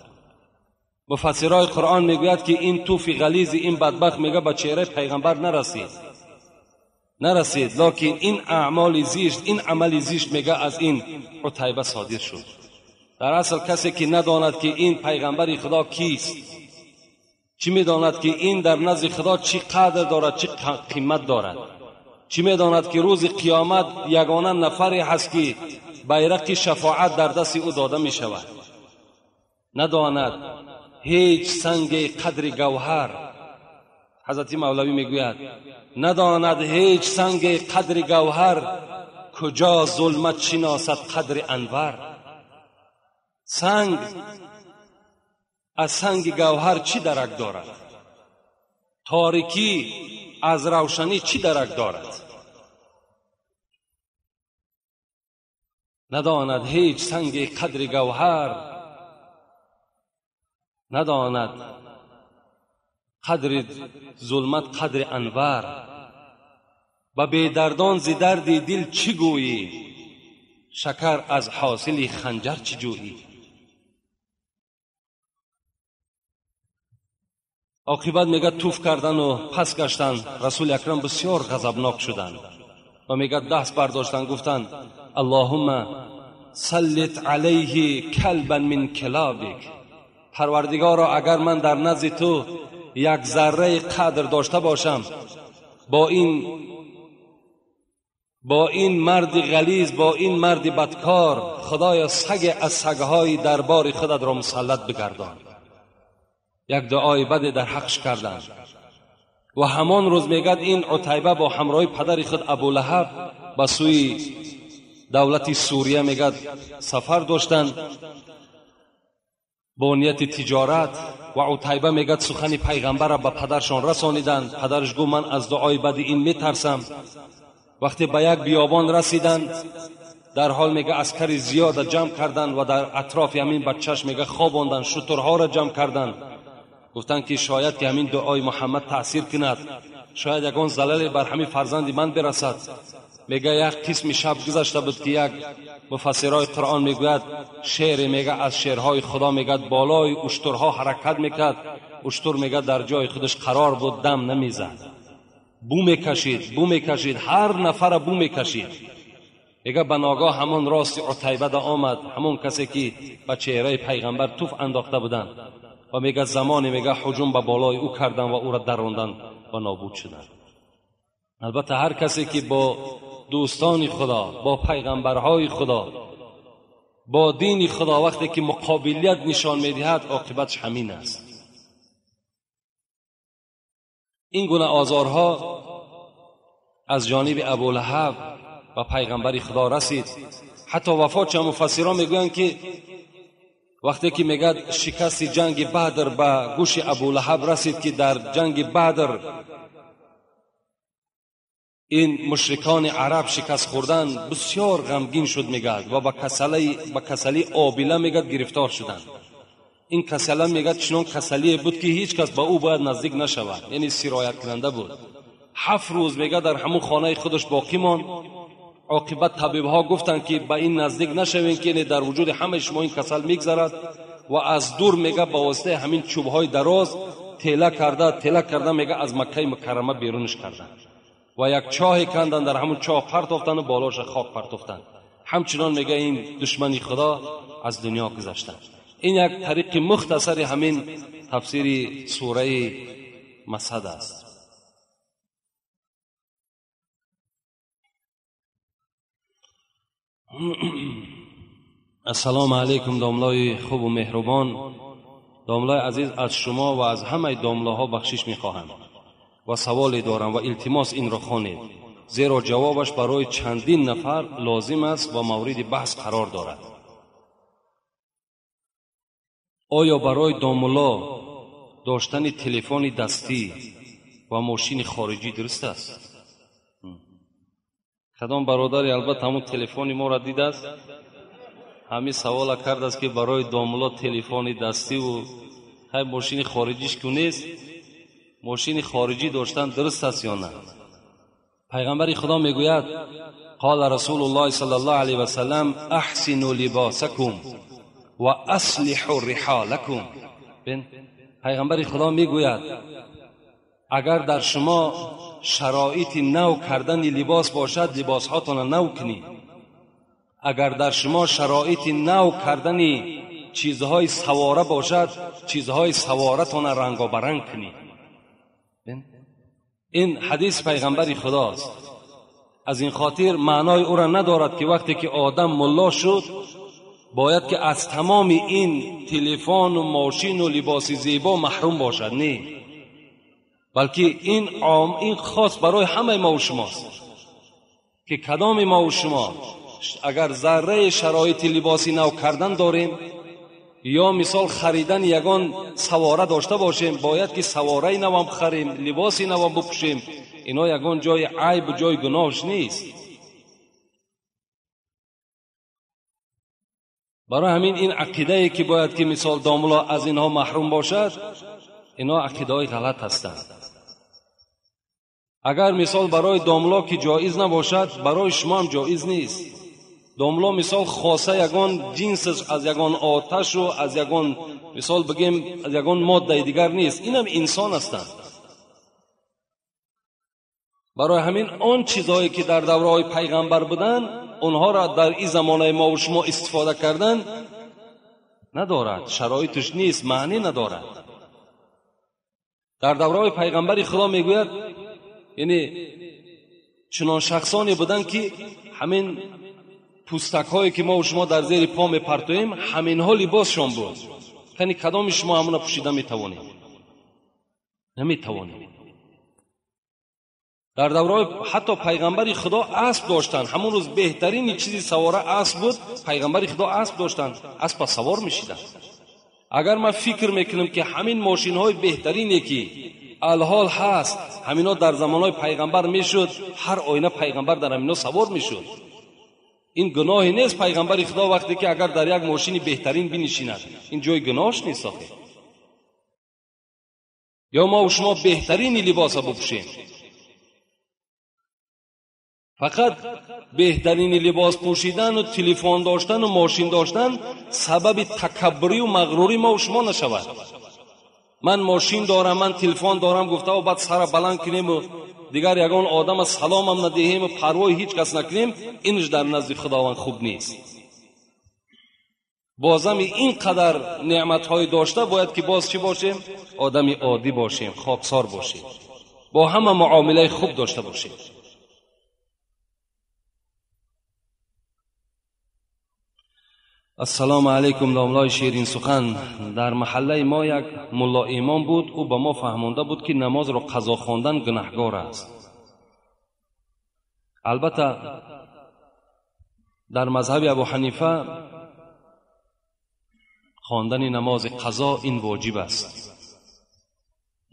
مفسرای قرآن میگوید که این توف غلیظ این بدبخت میگه به چهره پیغمبر نرسید، لکن این اعمال زشت، این عمل زشت میگه از این عتیبه صادر شد. در اصل کسی که نداند که این پیغمبر خدا کیست، چی میداند که این در نزد خدا چی قدر دارد، چی قیمت دارد، چی میداند که روز قیامت یگانه نفری هست که بیرق شفاعت در دست او داده میشود، نداند هیچ سنگ قدر گوهر. حضرت مولوی میگوید نداند هیچ سنگ قدر گوهر، کجا ظلمت شناسد قدر انور. سنگ از سنگ گوهر چی درک دارد؟ تاریکی از روشنی چی درک دارد؟ نداند هیچ سنگ قدر گوهر، نداند قدر ظلمت قدر انور. به بیدردان ز درد دل چی گویی، شکر از حاصل خنجر چی جویی. Оқибат мегӯяд туф кардану пас гаштанд. Расули акрам бисёр ғазабнок шуданд ва мегӯяд даст бардоштанд, гуфтанд: Аллоҳумма саллит алайҳи калбан мин килобик. Парвардигоро, агар ман дар назди ту як зарраи қадр дошта бошам, бо ин марди ғализ, бо ин марди бадкор, худоё саг аз сагҳои дарбори худат ро мусаллат бигардон. Як дуои баде дар ҳақш карданд ва ҳамон рӯз мегӯяд ин Утайба бо ҳамроҳи падари худ Абулаҳаб ба сӯи давлати Сурия мегӯяд сафар доштанд бо нияти тиҷорат. Ва Утайба мегӯяд сухани пайғамбарро ба падаршон расониданд. Падараш гуфт: ман аз дуои бади ин метарсам. Вақте ба як биёбон расиданд, дар ҳол мега аскари зиёда ҷамъ карданд ва дар атрофи ҳамин бачаш мега хобонданд, шутурҳоро ҷамъ карданд. Гуфтанд ки шояд ки ҳамин дуои Муҳаммад таъсир кунад, шояд ягон залале бар ҳамин фарзанди ман бирасад. Мега як қисми шаб гузашта буд ки як муфассирои Қуръон мегӯяд шере мега аз шерҳои Худо мегӯяд болои уштурҳо ҳаракат мекард. Уштур мега дар ҷои худаш қарор буд, дам намезад, бу мекашид, бу мекашид, ҳар нафара бу мекашид. Мега ба ногоҳ ҳамон рости Утайбада омад, ҳамон касе ки ба чеҳраи пайғамбар туф андохта буданд, ва мега замоне мега ҳуҷум ба болои ӯ карданд ва ӯро даронданд ва нобуд шуданд. Албатта ҳар касе ки бо дӯстони Худо, бо пайғамбарҳои Худо, бо дини Худо вақте ки муқобилият нишон медиҳад, оқибатш ҳамин аст. Ин гуна озорҳо аз ҷониби Абулаҳаб ба пайғамбари Худо расид. Ҳатто вафот чанд муфассирон мегӯянд ки вақте ки мегӯяд шикасти ҷанги Бадр ба гӯши Абулаҳаб расид, ки дар ҷанги Бадр ин мушрикони араб шикаст хӯрдан, бисёр ғамгин шуд мегӯяд ва ба касалии обила мегӯяд гирифтор шуданд. Ин касала мегӯяд чунон касалие буд ки ҳеҷ кас ба ӯ бояд наздик нашавад, яъне сирояткунанда буд. 7 рӯз мегӯяд дар ҳамон хонаи худаш боқӣ монд. Оқибат табибҳо гуфтанд ки ба ин наздик нашавем, ки дар вуҷуди ҳамаи шумо ин касал мегзарад. Ва аз дур мегӯяд ба воситаи ҳамин чӯбҳои дароз тела карда мегӯяд аз Маккаи Мукаррама берунаш карданд ва як чоҳе канданд, дар ҳамон чоҳ партофтанд ва болоша хок партофтанд. Ҳамчунон мегӯяд ин душмани Худо аз дунё гузаштанд. Ин як тариқи мухтасари ҳамин тафсири сураи Масад аст. Ассалому алайкум домлои хубу меҳрубон. Домлои азиз, аз шумо ва аз ҳамаи домлоҳо бахшиш мехоҳам ва саволе дорам ва илтимос инро хонед, зеро ҷавобаш барои чандин нафар лозим аст ва мавриди баҳс қарор дорад. Оё барои домулло доштани телефони дастӣ ва мошини хориҷӣ дуруст аст? Кадом бародаре албатта ҳамон телефони моро дидааст, ҳамин савола кардааст ки барои домулло телефони дастиву ҳай мошини хориҷиш ку нест, мошини хориҷӣ доштан дуруст аст ё на? Пайғамбари Худо мегӯяд: қола расулуллоҳи саллаллоҳу алайҳи васаллам аҳсину либосакум ва аслиҳу риҳолакум. Пайғамбари Худо мегӯяд агар дар шумо шароити нав кардани либос бошад, либосҳотонро нав кунед. Агар дар шумо шароити нав кардани чизҳои савора бошад, чизҳои саворатонро рангобаранг кунед. Ин ҳадис пайғамбари Худост. Аз ин хотир маънои ӯро надорад ки вақте ки одам мулло шуд, бояд ки аз тамоми ин телефону мошину либоси зебо маҳрум бошад. Не, балки ин хос барои ҳамаи мо ва шумост ки кадоми мо ва шумо агар зарраи шароити либоси нав кардан дорем ё мисол харидани ягон савора дошта бошем, бояд ки савораи навам харем, либоси навам бипӯшем. Ино ягон ҷои айб, ҷои гуноҳш нест. Барои ҳамин ин ақидае ки бояд ки мисол домулло аз инҳо маҳрум бошад, ино ақидаҳои ғалат ҳастанд. Агар мисол барои домулло ки ҷоиз набошад, барои шумо ҳам ҷоиз нест. Домло мисол хоса ягон ҷинсаш аз ягон оташу аз ягон мисол бигем аз ягон моддаи дигар нест, инам инсон ҳастанд. Барои ҳамин он чизҳое ки дар давраҳои пайғамбар буданд, онҳоро дар ин замонаи мо ва шумо истифода кардан надорад, шароиташ нест, маънӣ надорад. Дар давраҳои пайғамбари Худо мегӯяд, яъне чунон шахсоне буданд ки ҳамин пӯстакҳое ки мо ва шумо дар зери по мепартоем, ҳаминҳо либосшон буд. Яъне кадоми шумо ҳамона пӯшида метавонед? Наметавонед. Дар давраҳои ҳатто пайғамбари Худо асп доштанд. Ҳамон рӯз беҳтарини чизи савора асп буд. Пайғамбари Худо асп доштанд, аспа савор мешиданд. Агар ман фикр мекунам ки ҳамин мошинҳои беҳтарине ки алҳол ҳаст, ҳаминҳо дар замонҳои пайғамбар мешуд, ҳар оина пайғамбар дар ҳаминҳо савор мешуд. Ин гуноҳе нест пайғамбари Худо вақте ки агар дар як мошини беҳтарин бинишинад, ин ҷои гуноҳш нест охир. Ё мо ва шумо беҳтарини либоса бипӯшем, фақат беҳтарини либос пӯшидану телефон доштану мошин доштан сабаби такаббурию мағрурии мо ва шумо нашавад. Ман мошин дорам, ман телефон дорам гуфтаву баъд сара баланд кунему дигар ягон одама саломам надиҳему парвои ҳеҷ кас накунем, инш дар назди Худованд хуб нест. Бозами ин қадар неъматҳои дошта бояд ки боз чӣ бошем? Одами оддӣ бошем, хоксор бошем, бо ҳама муомилаи хуб дошта бошем. Ассалому алайкум, домлои ширин сухан. Дар маҳаллаи мо як мулло имом буд. Ӯ ба мо фаҳмонда буд ки намозро қазо хондан гунаҳгор аст. Албатта дар мазҳаби Абу Ҳанифа хондани намози қазо ин воҷиб аст.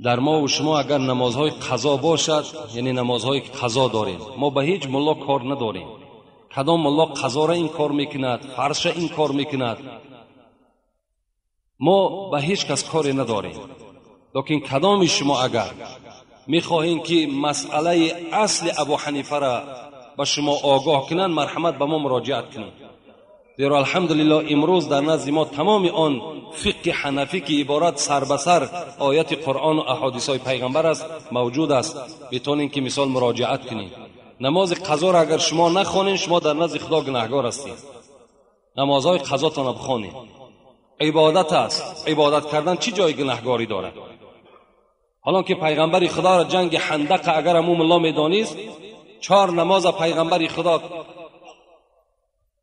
Дар мо ва шумо агар намозҳои қазо бошад, яъне намозҳои қазо дорем, мо ба ҳеҷ мулло кор надорем. Кадом мулло қазора ин кор мекунад, фарша ин кор мекунад, мо ба ҳеҷ кас коре надорем. Лекин кадоми шумо агар мехоҳем ки масъалаи асли Абу Ҳанифаро ба шумо огоҳ кунанд, марҳамат ба мо муроҷиат кунед. Зеро алҳамдулиллоҳ имрӯз дар назди мо тамоми он фиқҳи ҳанафӣ ки иборат сар ба сар ояти Қуръону аҳодисҳои пайғамбар аст мавҷуд аст. Битонем ки мисол муроҷиат кунем. Намози қазоро агар шумо нахонед, шумо дар назди Худо гунаҳгор ҳастед. Намозҳои қазотонро бихонед. Ибодат аст. Ибодат кардан чӣ ҷои гунаҳгорӣ дорад? ҳолон ки пайғамбари Худоро ҷанги Ҳандақа агар ҳамун мулло медонист, 4 намоза пайғамбари Худо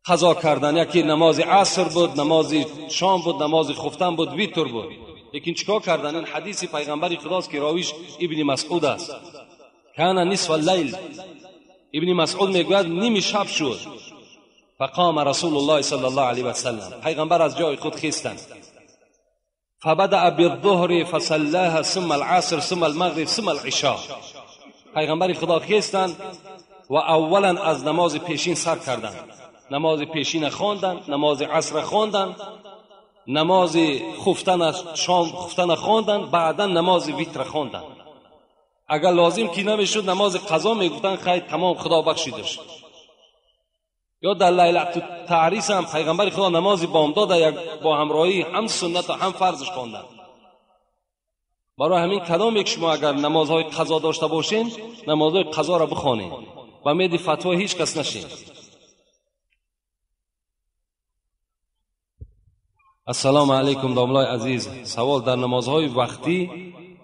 қазо кардан. Яке намози аср буд, намози шом буд, намози хуфтан буд, витр буд. Лекин чикор кардан? Ин ҳадиси пайғамбари Худост ки ровиш Ибни Масъуд аст. Кана нисфа лайл. Ибни Масъуд мегӯяд ними шаб шуд. Фақома Расулуллоҳи саллаллоҳу алайҳи васаллам. Пайғамбар аз ҷои худ хестанд. Фабадаъа биддуҳри фасаллаҳа сумма алъаср сумма алмағриб сумма алъишо. Пайғамбари Худо хестанд ва аввалан аз намози пешин сар карданд. Намози пешина хонданд, намози аср хонданд, намози хуфтана шом хуфтана хонданд, баъдан намози витр хонданд. Агар лозим ки намешуд намози қазо мегуфтанд, хайр тамом, Худо бахшидаш. Ё дар лайлату таърис ҳам пайғамбари Худо намози бомдод як бо ҳамроҳӣ ҳам суннат ва ҳам фарзш хонданд. Барои ҳамин кадом як шумо агар намозҳои қазо дошта бошед, намозҳои қазоро бихонед. Ба меди фатво ҳеҷ кас нашед. Ассалому алайкум, домлои азиз. Савол: дар намозҳои вақтӣ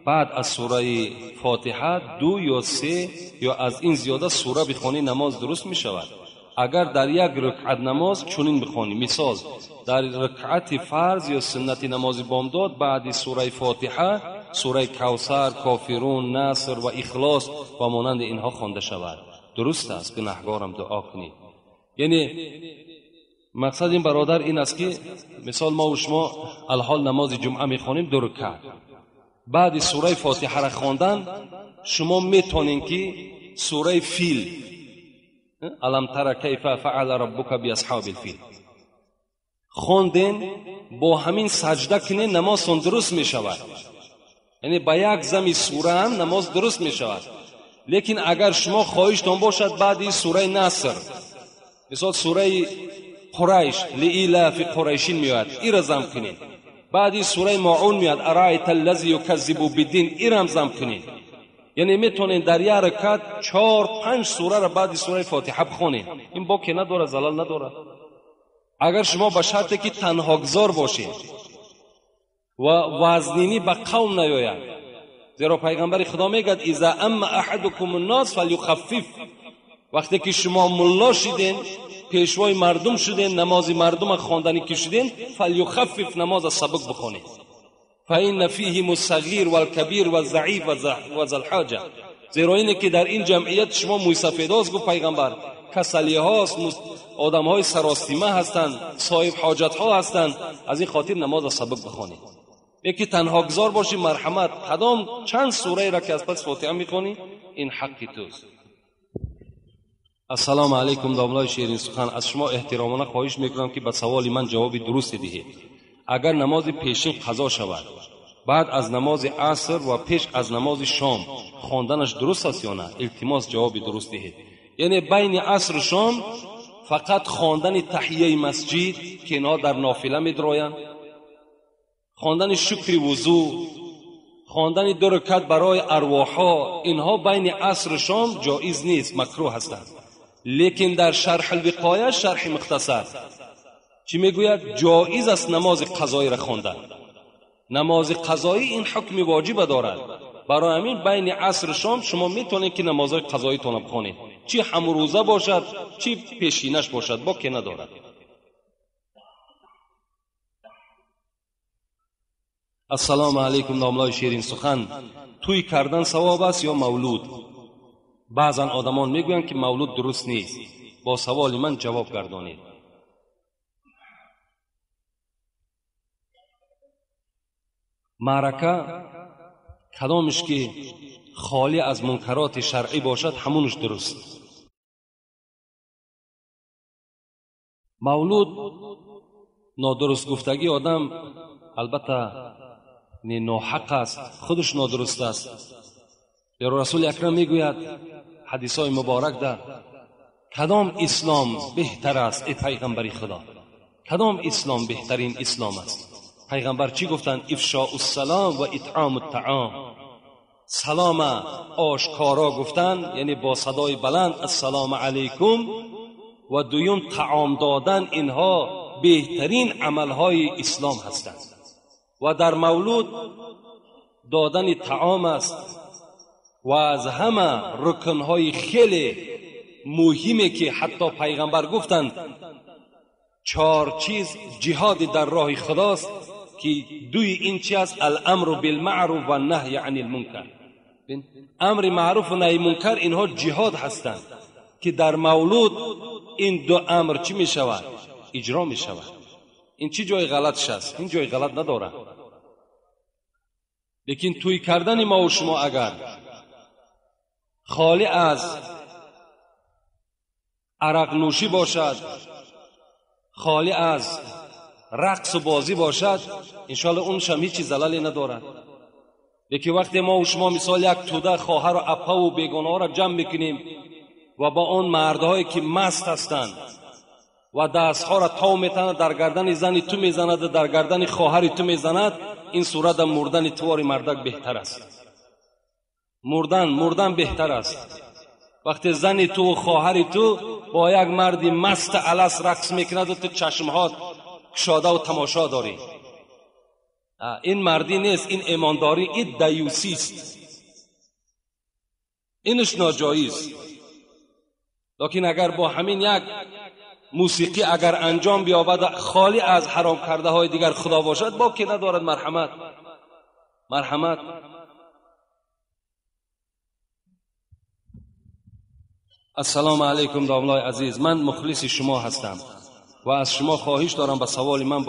баъд аз сураи Фотиҳа 2 ё 3 ё аз ин зиёда сура бихонӣ намоз дуруст мешавад? Агар дар як рукъат намоз чунин бихонӣ, мисол дар рукъати фарз ё суннати намози бомдод баъди сураи Фотиҳа сураи Кавсар, Кофирун, Наср ва Ихлос ва монанди инҳо хонда шавад, дуруст аст? Гунаҳгорам дуо кунед. Яъне мақсад ин бародар ин аст ки мисол мо ва шумо алҳол намози ҷумъа мехонем 2 рукъат. Баъди сураи Фотиҳаро хондан шумо метонед ки сураи Фил, алам тара кайфа фаъала раббука биасҳабил фил хонден, бо ҳамин саҷда кунед, намозтон дуруст мешавад. Яъне ба як зами сура ҳам намоз дуруст мешавад. Лекин агар шумо хоҳиштон бошад баъди сураи Наср, Мисол сураи Қурайш لإیلاف قریشین میاد، ای را زم کنین. بعدی سوره ماعون میاد ارایت الذی یکذب بالدین، ای را هم زم کنین. یعنی میتونین در یک رکعت 4-5 سوره را بعد سوره فاتحه بخونین. این باکی نداره، زلال نداره. اگر شما به شرطی که تنهاگذار باشین و وزنینی به قوم نیاید، زیرا پیغمبر خدا میگد اذا اما احدکم الناس فلیخفف. وقتی که شما ملا شدین، پیشوای مردم شدین، نماز مردم خواندنی که شدین، فلیخفف، نماز سبک بخونید. فإن فیهم الصغیر والکبیر والضعیف و ذا الحاجة. زیرا اینه که در این جمعیت شما موسفیداست، گفت پیغمبر، کسلی هاست، آدم های سراستیمه هستند، صاحب حاجت ها هستند، از این خاطر نماز سبک بخونید. یکی تنها گذار باشی، مرحمت، کدام چند سوره را که از پس فاتحه میخونی، این حق توست. السلام علیکم داملای شیرین سخن، از شما احترامانه خواهش میکنم که به سوال من جواب درست دهید. اگر نماز پیشین قضا شود، بعد از نماز عصر و پیش از نماز شام خواندنش درست است یا نه؟ التماس جواب درست دهید. یعنی بین عصر و شام فقط خواندن تحیه مسجد که اینها در نافله میدرویند، خواندن شکر وضو، خواندن 2 رکعت برای ارواحها، اینها بین عصر و شام جایز نیست، مکروه هستند. لیکن در شرح الوقایه، شرح مختصر چی میگوید؟ جایز است نماز قضایی را خواندن. نماز قضایی این حکم واجب دارد. برای همین بین عصر و شام شما میتونید که نمازهای قضایی تون بخونید، چی همروزه باشد چی پیشینش باشد، با که ندارد. السلام علیکم داملای شیرین سخن، توی کردن ثواب است یا مولود؟ بعضا آدمان میگویند که مولود درست نیست. با سوال من جواب گردانید. معرکه کدامش که خالی از منکرات شرعی باشد همونش درست. مولود نادرست گفتگی آدم البته ناحق است، خودش نادرست است. رسول اکرم میگوید حدیث های مبارک در کدام اسلام بهتر است ای پیغمبر خدا؟ کدام اسلام بهترین اسلام است؟ پیغمبر چی گفتند؟ افشاء السلام و اطعام الطعام. سلام آشکارا گفتن، یعنی با صدای بلند السلام علیکم، و دویم طعام دادن، اینها بهترین عملهای اسلام هستند. و در مولود دادن طعام است و از همه رکنهای خیلی مهمه که حتی پیغمبر گفتند 4 چیز جهاد در راه خداست که دوی این چی است؟ الامر بالمعروف و نهی عن المنکر. امر معروف و نهی منکر اینها جهاد هستند که در مولود این دو امر چی می شود؟ اجرا می شود. این چی جای غلطش است؟ این جای غلط نداره. لیکن توی کردن ما و شما اگر خالی از عرق نوشی باشد، خالی از رقص و بازی باشد، انشالله اونش هم هیچی زلالی ندارد. لیکن وقتی ما و شما مثال یک توده خواهر و اپا و بیگانه ها را جمع میکنیم و با اون مردهایی که مست هستند و دستها را تاو میتند، در گردن زنی تو میزند، در گردن خواهری تو میزند، این صورت مردن توار مردک بهتر است. مردن بهتر است. وقتی زن تو و خواهر تو با یک مرد مست الس رقص میکند و تو چشمهات کشاده و تماشا داری، این مردی نیست، این ایمانداری، این دیوسی است، اینش ناجایز. لیکن اگر با همین یک موسیقی اگر انجام بیابد خالی از حرام کرده های دیگر خدا باشد، با که ندارد. مرحمت، مرحمت. السلام علیکم داملای عزیز، من مخلص شما هستم و از شما خواهش دارم به سوال من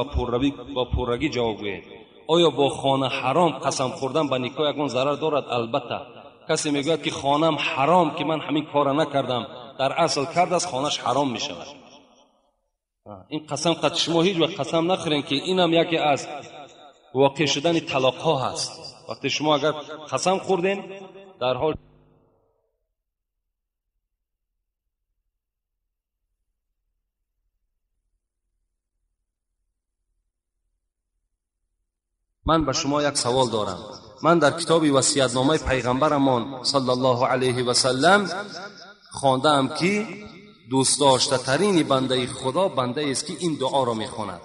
با پررویی جواب گویید. آیا با خانه حرام قسم خوردن به نکاح یگان ضرر دارد؟ البته. کسی میگوید که خانم حرام که من همین کار نکردم، در اصل کرد از خانهش حرام میشود. این قسم قد شما هیچ وقت قسم نخورین که اینم یکی از واقع شدن طلاق ها هست. وقتی شما اگر قسم خوردین در حال من به شما یک سوال دارم. من در کتاب وصیت‌نامه پیغمبرمان صلی الله علیه و سلم خواندم که دوست داشته ترین بنده خدا بنده است که این دعا را میخواند: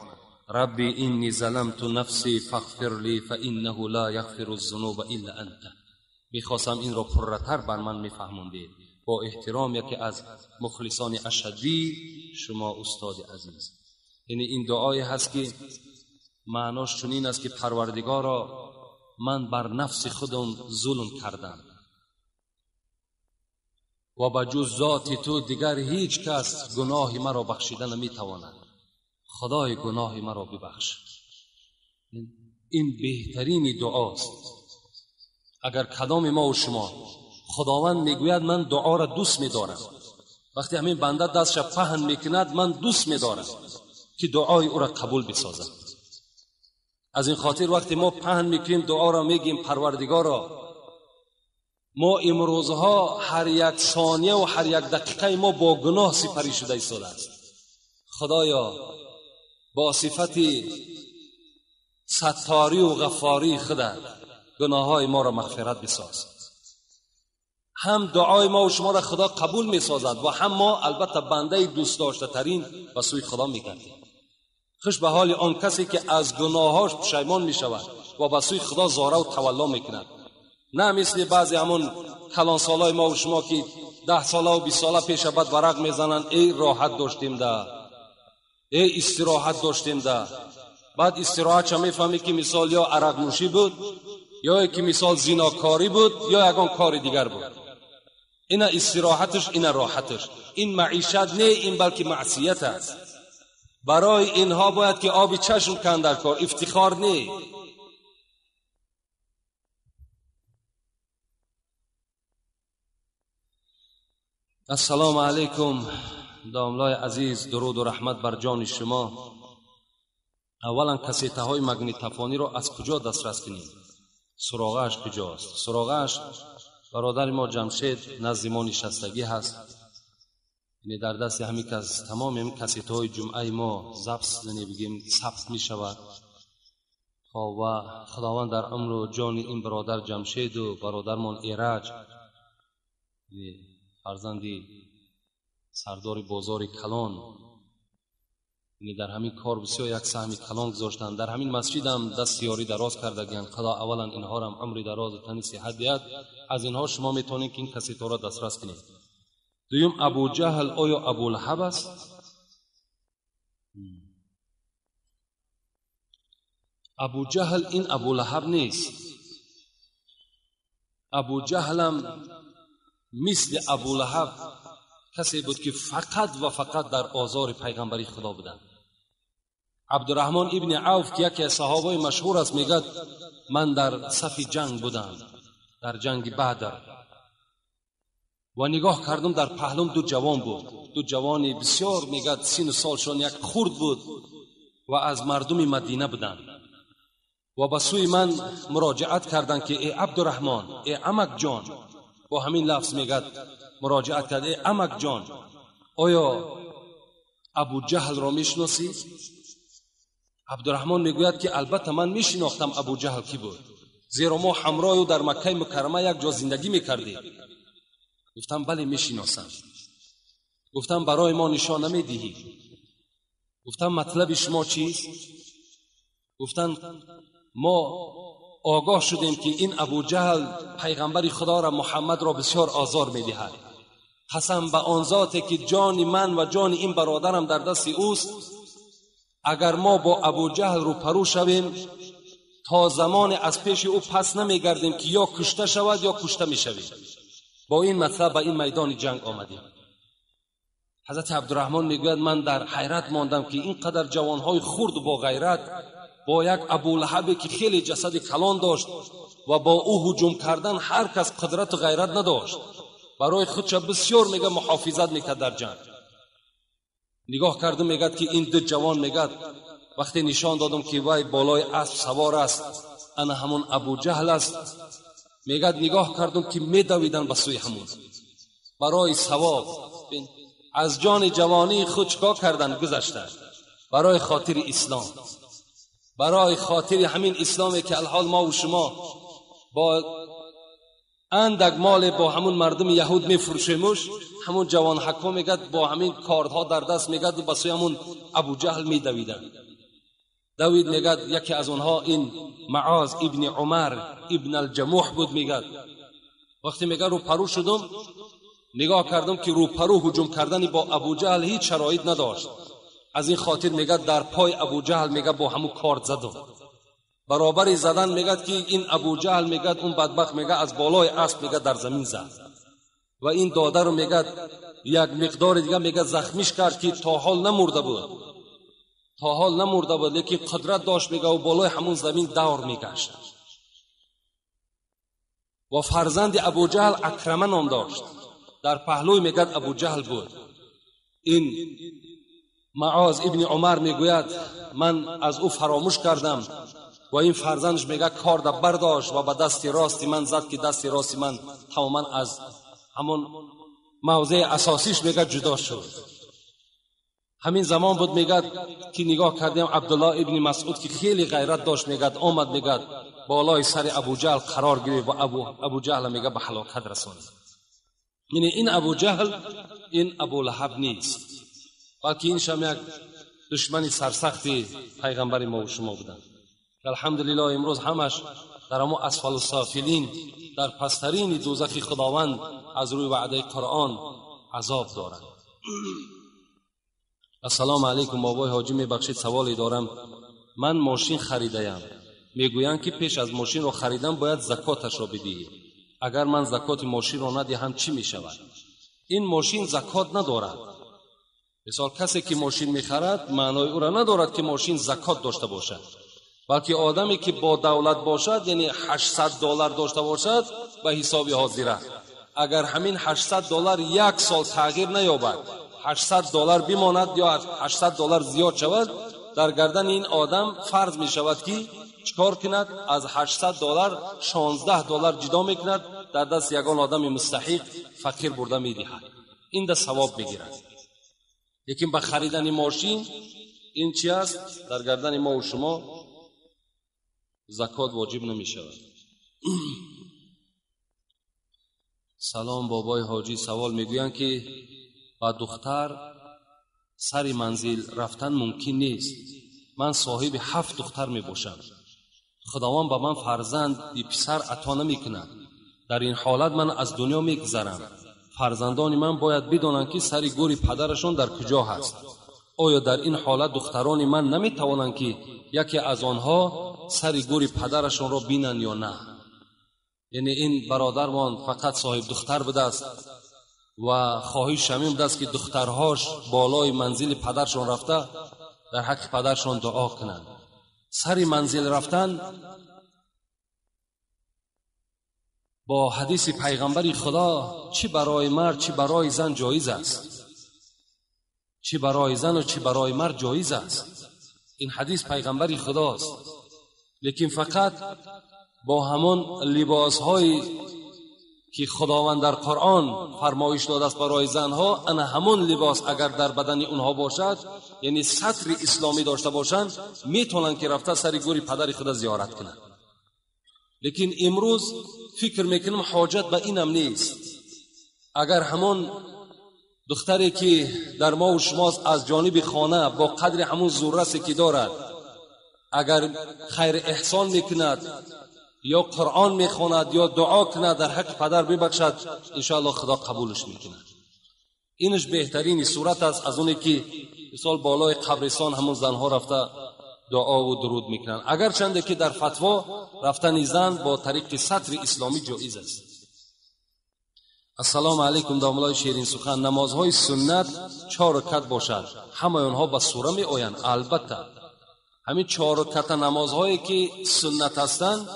ربی اینی ظلمت نفسی فاغفر لی فانه لا یغفر الذنوب الا انت. میخواستم این را پررتر بر من میفهموندید. با احترام یکی از مخلصان اشدی شما استاد عزیز. یعنی این دعایی هست که معناش چنین است که پروردگارا من بر نفس خودم ظلم کردم و به جز ذات تو دیگر هیچ کس گناه مرا بخشیده نمیتواند. خدای گناه مرا ببخش. این بهترین دعاست. اگر کدام ما و شما، خداوند میگوید من دعا را دوست میدارم، وقتی همین بنده دستش پهن میکند من دوست میدارم که دعای او را قبول بسازم. از این خاطر وقتی ما پهن میکنیم دعا را میگیم پروردگارا ما امروزها هر یک ثانیه و هر یک دقیقه ما با گناه سپری شده ایستاده است. خدایا با صفت ستاری و غفاری خودت گناه های ما را مغفرت بساز. هم دعای ما و شما را خدا قبول میسازد و هم ما البته بنده دوست داشته ترین و سوی خدا میگردیم. خوش به حال آن کسی که از گناهاش پشیمان میشود و به سوی خدا زاره و تولا میکند، نه مثل بعضی همون کلان سالای ما و شما که 10 ساله و 20 ساله پیش بعد ورق میزنند ای راحت داشتیم ده، ای استراحت داشتیم ده. بعد استراحت چه میفهمی که مثال یا عرق نوشی بود یا که مثال زیناکاری بود یا یگان کار دیگر بود. اینا استراحتش، اینا راحتش، این معیشت نه، این بلکه معصیت است. برای اینها باید که آب چشم کن در کار، افتخار نه. السلام علیکم داملای عزیز، درود و رحمت بر جان شما. اولا کسیته های مگنیتوفونی را از کجا دسترس کنیم؟ سراغش کجاست؟ سراغش برادر ما جمشید نزد ما نشستگی هست، یعنی در دست همین کس تمام این کسیت های جمعه ما ضبط، یعنی بگیم ثبت می شود. و خداوند در عمر و جان این برادر جمشید و برادرمان ایرج، یعنی فرزندی سردار بازار کلان، یعنی در همین کار بسیار یک سهم کلان گذاشتند. در همین مسجد هم دست یاری دراز کردگیند. خدا اولا اینها را هم عمر دراز و تن صحت دهد. از اینها شما میتونید که این کسیت ها را دسترس کنید. دویم، ابو جهل آیا ابو لهب است؟ ابو جهل این ابو لهب نیست. ابو جهل هم مثل ابو لهب کسی بود که فقط و فقط در آزار پیغمبری خدا بودند. عبدالرحمن ابن عوف که یکی از صحابه مشهور است میگد من در صف جنگ بودم، در جنگ بدر، و نگاه کردم در پهلوم دو جوان بود، دو جوانی بسیار میگد سین و سالشان یک خرد بود و از مردم مدینه بودند و به سوی من مراجعت کردند که ای عبدالرحمن، ای عمک جان، با همین لفظ میگد مراجعت کرد، ای عمک جان آیا ابو جهل را میشناسی؟ عبدالرحمن میگوید که البته من میشناختم ابو جهل کی بود، زیرا ما همراه او در مکه مکرمه یک جا زندگی میکردیم. گفتم بله میشناسم. گفتم برای ما نشان نمیدهی؟ گفتم مطلب شما چیست؟ گفتن ما آگاه شدیم که این ابو جهل پیغمبر خدا را محمد را بسیار آزار میدهد. قسم به آن ذاتی که جان من و جان این برادرم در دست اوست، اگر ما با ابو جهل روپرو شویم تا زمان از پیش او پس نمیگردیم که یا کشته شود یا کشته میشویم. با این مطلب به این میدان جنگ آمدیم. حضرت عبدالرحمن میگوید من در حیرت ماندم که اینقدر جوانهای خرد و با غیرت با یک ابو لهب که خیلی جسد کلان داشت و با او هجوم کردن هر کس قدرت و غیرت نداشت، برای خودش بسیار میگه محافظت میکرد در جنگ. نگاه کردم میگد که این دو جوان، میگد وقتی نشان دادم که وای بالای اسب سوار است، انا همون ابو جهل است، میگد نگاه کردم که میدویدن به سوی همون برای ثواب. از جان جوانی خود چکا کردن گذشتن برای خاطر اسلام. برای خاطر همین اسلامی که الحال ما و شما با اندک مال با همون مردم یهود میفروشیمش، همون جوان حکا میگد با همین کاردها در دست میگد و به سوی همون ابو جهل میدویدن. دوید میگد یکی از اونها این معاذ ابن عمر ابن الجموح بود. میگد وقتی میگه رو پرو شدم، نگاه کردم که رو پرو هجوم کردنی با ابو جهل هیچ شرایط نداشت. از این خاطر میگه در پای ابو جهل میگه با همون کارد زدم. برابر زدن میگه که این ابو جهل میگه اون بدبخت میگه از بالای اسب میگه در زمین زد و این داده رو میگه یک مقدار دیگه میگه زخمیش کرد که تا حال نمرده بود، تا حال نمرده بود، لیکن قدرت داشت میگه و بالای همون زمین دور میگشت. و فرزند ابو جهل اکرمه نام داشت، در پهلوی میگه ابو جهل بود. این معاذ ابن عمر میگوید من از او فراموش کردم و این فرزندش میگه کارد برداشت و به دست راستی من زد که دست راستی من تماما از همون موضع اساسیش میگه جدا شد. همین زمان بود میگه که نگاه کردیم عبدالله ابن مسعود که خیلی غیرت داشت میگه آمد میگه بالای سر ابو جهل قرار گرفت و ابو جهل میگه به هلاکت رساند. یعنی این ابو جهل این ابو لهب نیست، بلکه این شم یک دشمن سرسختی پیغمبر ما و شما بودند. الحمدلله امروز همش در امو اسفل السافلین، در پسترین دوزخ خداوند از روی وعده قرآن عذاب دارند. السلام علیکم بابای حاجی، میبخشید سوالی دارم. من ماشین خریدم، میگویند که پیش از ماشین رو خریدن باید زکاتش را بدهی. اگر من زکات ماشین را ندهم چی میشود؟ این ماشین زکات ندارد. مثال کسی که ماشین میخرد معنای او را ندارد که ماشین زکات داشته باشد، بلکه آدمی که با دولت باشد، یعنی $800 داشته باشد به حساب حاضره، اگر همین $800 یک سال تغییر نیابد، $800 بماند یا $800 زیاد شود، در گردن این آدم فرض می شود که چکار کند؟ از $800 $16 جدا میکند، در دست یگان آدم مستحق فقیر برده میدهد، این ده ثواب میگیرد. لیکن به خریدن ماشین این چی است؟ در گردن ما و شما زکات واجب نمی شود. سلام بابای حاجی، سوال میگویند که با دختر سر منزل رفتن ممکن نیست. من صاحب 7 دختر می باشم، خداوند به من فرزند بی پسر عطا نمی کند. در این حالت من از دنیا می گذرم. فرزندان من باید بدانند که سر گور پدرشان در کجا هست. آیا در این حالت دختران من نمی توانند که یکی از آنها سر گور پدرشان را بینند یا نه؟ یعنی این برادرمان فقط صاحب دختر بوده است و خواهش همین بوده است که دخترهاش بالای منزل پدرشان رفته در حق پدرشان دعا کنند. سر منزل رفتن با حدیث پیغمبر خدا چی برای مرد چی برای زن جایز است، چی برای زن و چی برای مرد جایز است. این حدیث پیغمبر خداست، لیکن فقط با همان لباس هایی که خداوند در قرآن فرمایش داده است برای زنها، انا همون لباس اگر در بدن اونها باشد، یعنی ستر اسلامی داشته باشند، میتونن که رفته سر گور پدر خود زیارت کنند. لیکن امروز فکر میکنم حاجت به اینم نیست. اگر همون دختری که در ما و شماست از جانب خانه با قدر همون زوررسی که دارد، اگر خیر احسان میکند یا قرآن میخواند یا دعا کند در حق پدر ببخشد، انشاءالله خدا قبولش میکند. اینش بهترین صورت است از اونی که مثال بالای قبرستان همون زنها رفته دعا و درود میکنند. اگر چنده که در فتوا رفتن زن با طریق ستر اسلامی جایز است. السلام علیکم داملای شیرین سخن، نمازهای سنت 4 رکعت باشد، همه آنها به سوره می آیند؟ البته همین 4 رکعت نمازهایی که سنت هستند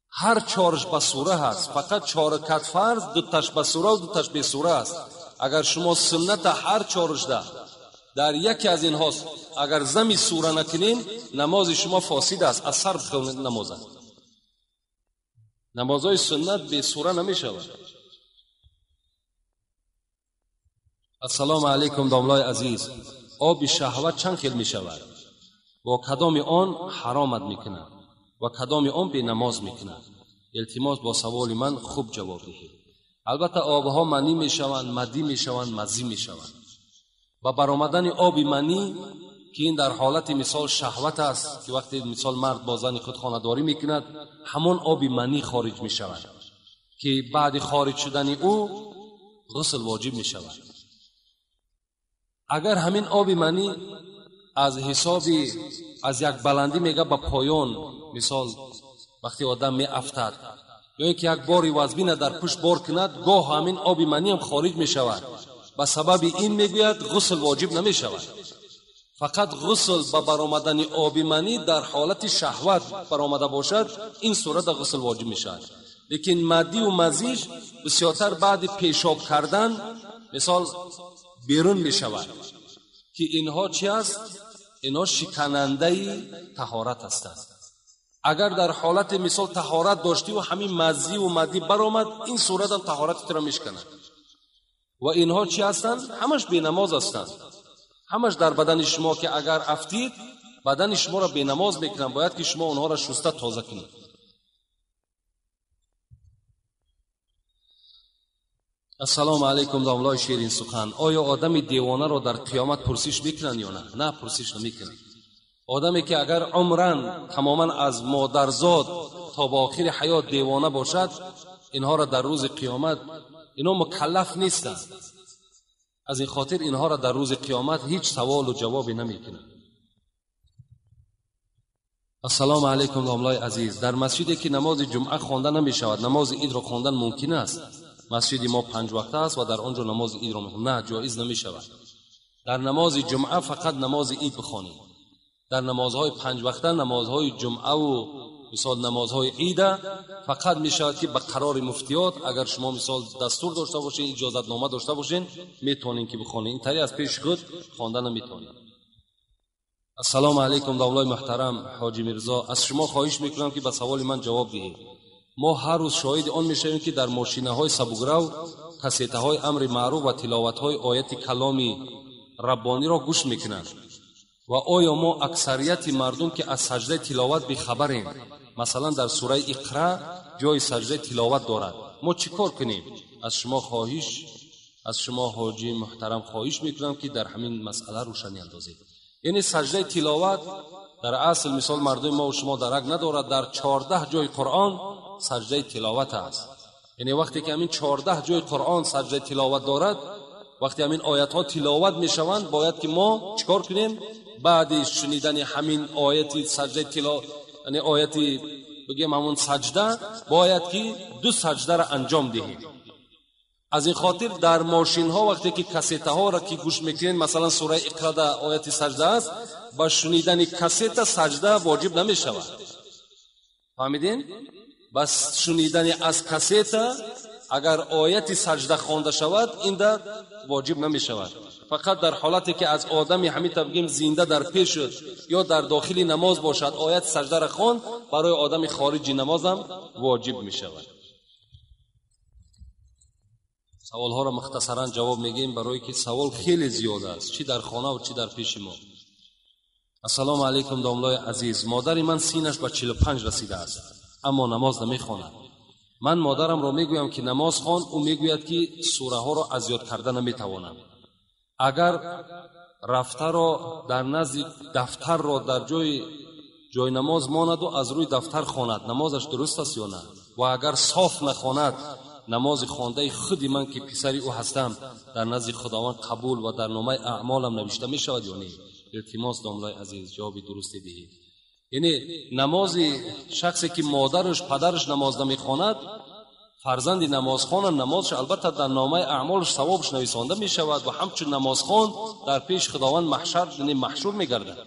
هر 4ش به سوره هست. فقط 4 رکعت فرض 2 تاش به سوره و 2 تاش به سوره است. اگر شما سنت هر 4ش ده در یکی از اینهاست، اگر زمی سوره نکنین نماز شما فاسد است، از سر بخونید نماز. نمازهای سنت به سوره نمی شود. السلام علیکم داملای عزیز، آب شهوت چند خیل می شود Бо кадоми он ҳаромат мекунад ва кадоми он бенамоз мекунад? Илтимос бо саволи ман хуб ҷавоб диҳед. Албатта обҳо манӣ мешаванд, мадӣ мешаванд, мазӣ мешаванд. Ба баромадани оби манӣ ки ин дар ҳолати мисол шаҳват аст, ки вақте мисол мард бо зани худ хонадорӣ мекунад, ҳамон оби манӣ хориҷ мешавад, ки баъди хориҷ шудани ӯ ғусл воҷиб мешавад. Агар ҳамин оби манӣ аз ҳисоби аз як баландӣ мега ба поён, мисол вақте одам меафтад ё инки як бори вазбина дар пушт бор кунад, гоҳ ҳамин оби манӣ ҳам хориҷ мешавад. Ба сабаби ин мегӯяд ғусл воҷиб намешавад. Фақат ғусл ба баромадани оби манӣ дар ҳолати шаҳват баромада бошад, ин сурат ғусл воҷиб мешавад. Лекин мадӣ ва мазиш бисёртар баъди пешоб кардан мисол берун мешавад, ки инҳо чи аст? Инҳо шиканандаи таҳорат ҳастанд. Агар дар ҳолати мисол таҳорат доштӣ ва ҳамин мазӣ ва мадӣ баромад, ин сурат ҳам таҳорати туро мешиканад. Ва инҳо чи ҳастанд? Ҳамаш бенамоз ҳастанд. Ҳамаш дар бадани шумо ки агар афтид, бадани шуморо бенамоз мекунанд. Бояд ки шумо онҳоро шуста тоза кунед. Ассалому алайкум домлаи ширин сухан. Оё одами девонаро дар қиёмат пурсиш мекунанд ё на? На, пурсиш намекунанд. Одаме ки агар умран тамоман аз модарзод то ба охири ҳаёт девона бошад, инҳоро дар рӯзи қиёмат инҳо мукаллаф нестанд. Аз ин хотир инҳоро дар рӯзи қиёмат ҳеҷ саволу ҷавобе намекунанд. Ассалому алайкум домлаи азиз. Дар масҷиде ки намози ҷумъа хонда намешавад, намози идро хондан мумкин аст? Масҷиди мо панҷ вақта аст ва дар он ҷо намози идро мехонем. На, ҷоиз намешавад. Дар намози ҷумъа фақат намози ид бихонем. Дар намозҳои панҷ вақта, намозҳои ҷумъаву мисол намозҳои ида фақат мешавад ки ба қарори муфтиёт, агар шумо мисол дастур дошта бошед, иҷозатнома дошта бошед, метавонед ки бихонед. Ин тари аз пеши худ хонда наметавонед. Ассалому алайкум домлаи муҳтарам ҳоҷи Мирзо. Аз шумо хоҳиш мекунам ки ба саволи ман ҷавоб диҳед. Мо ҳар рӯз шоҳиди он мешавем ки дар мошинаҳои сабукрав кассетаҳои амри маъруф ва тиловатҳои ояти каломи раббониро гӯш мекунанд. Ва оё мо аксарияти мардум ки аз саҷдаи тиловат бехабарем, масалан дар сураи Иқра ҷои саҷдаи тиловат дорад, мо чӣ кор кунем? Аз шумо ҳоҷи муҳтарам хоҳиш мекунам ки дар ҳамин масъала рӯшанӣ андозед. Яъне саҷдаи тиловат дар асл мисол мардуми мо ва шумо дарак надорад, дар 14 ҷои Қуръон саҷдаи тиловат аст. Яъне вақте ки ҳамин 14 ҷои Қуръон саҷдаи тиловат дорад, вақте ҳамин оятҳо тиловат мешаванд, бояд ки мо чикор кунем? Баъди шунидани ҳамин ояти саҷдаи тиловат, яъне ояти бигем ҳамон саҷда, бояд ки ду саҷдаро анҷом диҳем. Аз ин хотир дар мошинҳо вақте ки кассетаҳоро ки гӯш мекунед, масалан сураи Иқрада ояти саҷда аст, ба шунидани кассета саҷда воҷиб намешавад. Фаҳмидин? Ба шунидани аз кассета агар ояти саҷда хонда шавад, ин дар воҷиб намешавад. Фақат дар ҳолате ки аз одами ҳамин табгим зинда дар пеш шуд ё дар дохили намоз бошад, ояти саҷдаро хонд, барои одами хориҷи намозам воҷиб мешавад. Саволҳоро мухтасаран ҷавоб мегӯем, барои ки савол хеле зиёд аст, чӣ дар хона ва чӣ дар пеши мо. Ассалому алайкум домлаи азиз. Модари ман синаш ба 45 расидааст, аммо намоз намехонад. Ман модарамро мегӯям ки намоз хон, ӯ мегӯяд ки сураҳоро аз ёд карда наметавонам. Агар рафтаро дар назди дафтарро дар ҷои намоз монаду аз рӯи дафтар хонад, намозаш дуруст аст ё на? Ва агар соф нахонад, намози хондаи худи ман ки писари ӯ ҳастам дар назди Худованд қабул ва дар номаи аъмолам навишта мешавад ё не? Илтимос домлаи азиз, ҷавоби дурусте диҳед. Яъне намози шахсе ки модараш падараш намоз намехонад, фарзанди намозхона намозш албатта дар номаи аъмолаш савобаш нависонда мешавад ва ҳамчун намозхон дар пеши Худованд маҳшар, яъне маҳшур мегардад.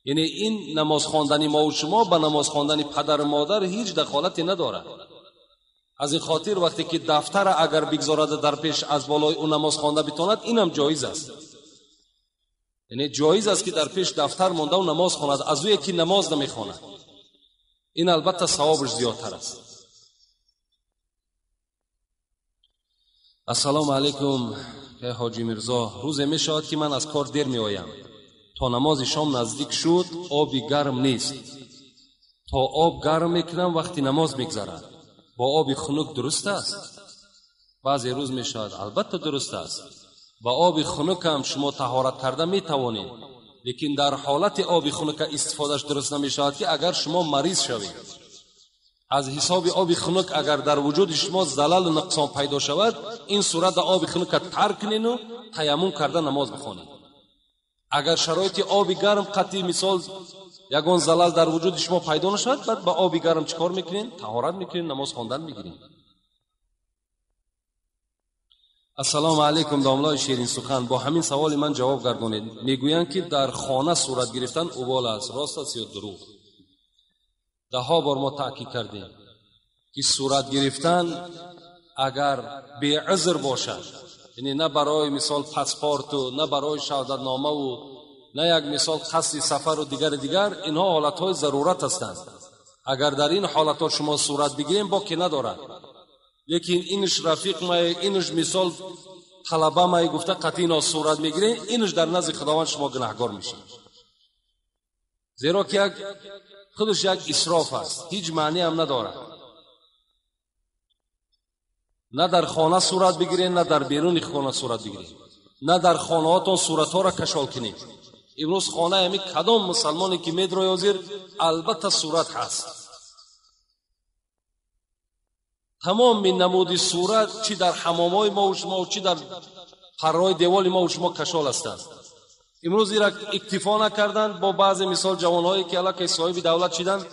Яъне ин намоз хондани мо ва шумо ба намоз хондани падару модар ҳеҷ дахолате надорад. Аз ин хотир вақте ки дафтара агар бигзорад дар пеш аз болои ӯ намоз хонда битонад, инам ҷоиз аст. Яъне ҷоиз аст ки дар пеш дафтар монда ва намоз хонад, аз ӯе ки намоз намехонад. Ин албатта савобаш зиёдтар аст. Ассалому алайкум ҳоҷи Мирзо. Рӯзе мешавад ки ман аз кор дер меоям. То намози шом наздик шуд, оби гарм нест. То об гарм мекунам, вақти намоз мегзарад. Бо оби хунук дуруст аст? Баъзе рӯз мешавад, албатта дуруст аст. Ба оби хунук ҳам шумо таҳорат карда метавонед, лекин дар ҳолати оби хунука истифодаш дуруст намешавад, ки агар шумо мариз шавед. Аз ҳисоби оби хунук агар дар вуҷуди шумо залалу нуқсон пайдо шавад, ин сурат дар оби хунука тарк кунену таяммум карда намоз бихонед. Агар шароити оби гарм қатъи мисол ягон залал дар вуҷуди шумо пайдо нашавад, баъд ба оби гарм чӣ кор мекунед? Таҳорат мекунед, намоз хондан мегиред. Ассалому алайкум, домлои ширин сухан. Бо ҳамин саволи ман ҷавоб гардонед. Мегӯянд, ки дар хона сурат гирифтан убол аст, рост аст ё дурӯғ? Даҳҳо бор мо таъкид кардем, ки сурат гирифтан агар беузр бошад, яъне на барои мисол паспорту, на барои шаҳодатномаву, на як мисол қасди сафару дигар, инҳо ҳолатҳои зарурат ҳастанд. Агар дар ин ҳолатҳо шумо сурат бигирем, боке надорад. Лекин инш рафиқ май, инш мисол талаба май гуфта қатъи ино сурат мегирем, инш дар назди Худованд шумо гунаҳгор мешед. Зеро ки як худаш як исроф аст, ҳеҷ маъне ҳам надорад. На дар хона сурат бигиред, на дар беруни хона сурат бигиред, на дар хонаҳотон суратҳоро кашол кунед. Имрӯз хонаи ҳамин кадом мусалмоне ки медрои ҳозир, албатта сурат ҳаст. Тамоми намуди сурат чӣ дар ҳамомҳои мо шумо, чӣ дар парраҳои деволи мо шумо кашол ҳастанд. Имрӯз ира иктифо накарданд бо баъзе мисол ҷавонҳое ки аллакай соҳиби давлат шиданд,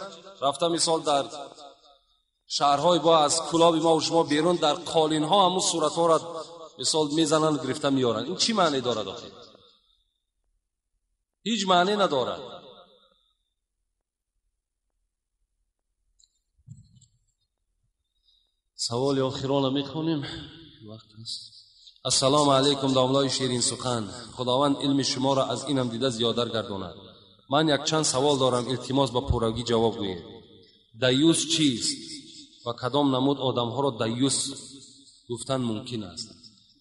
рафта мисол дар шаҳрҳои бо аз кулоби мо шумо берун дар қолинҳо ҳамун суратҳоро мисол мезананд, гирифта меоранд. Ин чӣ маъне дорад охир? Ҳеҷ маъне надорад. Саволи охирона мехонем, вақт аст. Ассалому алайкум, домлои ширин сухан. Худованд илми шуморо аз инам дида зиёдар гардонад. Ман якчанд савол дорам, илтимос ба пуррагӣ ҷавоб гӯед. Даюс чист ва кадом намуд одамҳоро даюс гуфтан мумкин аст?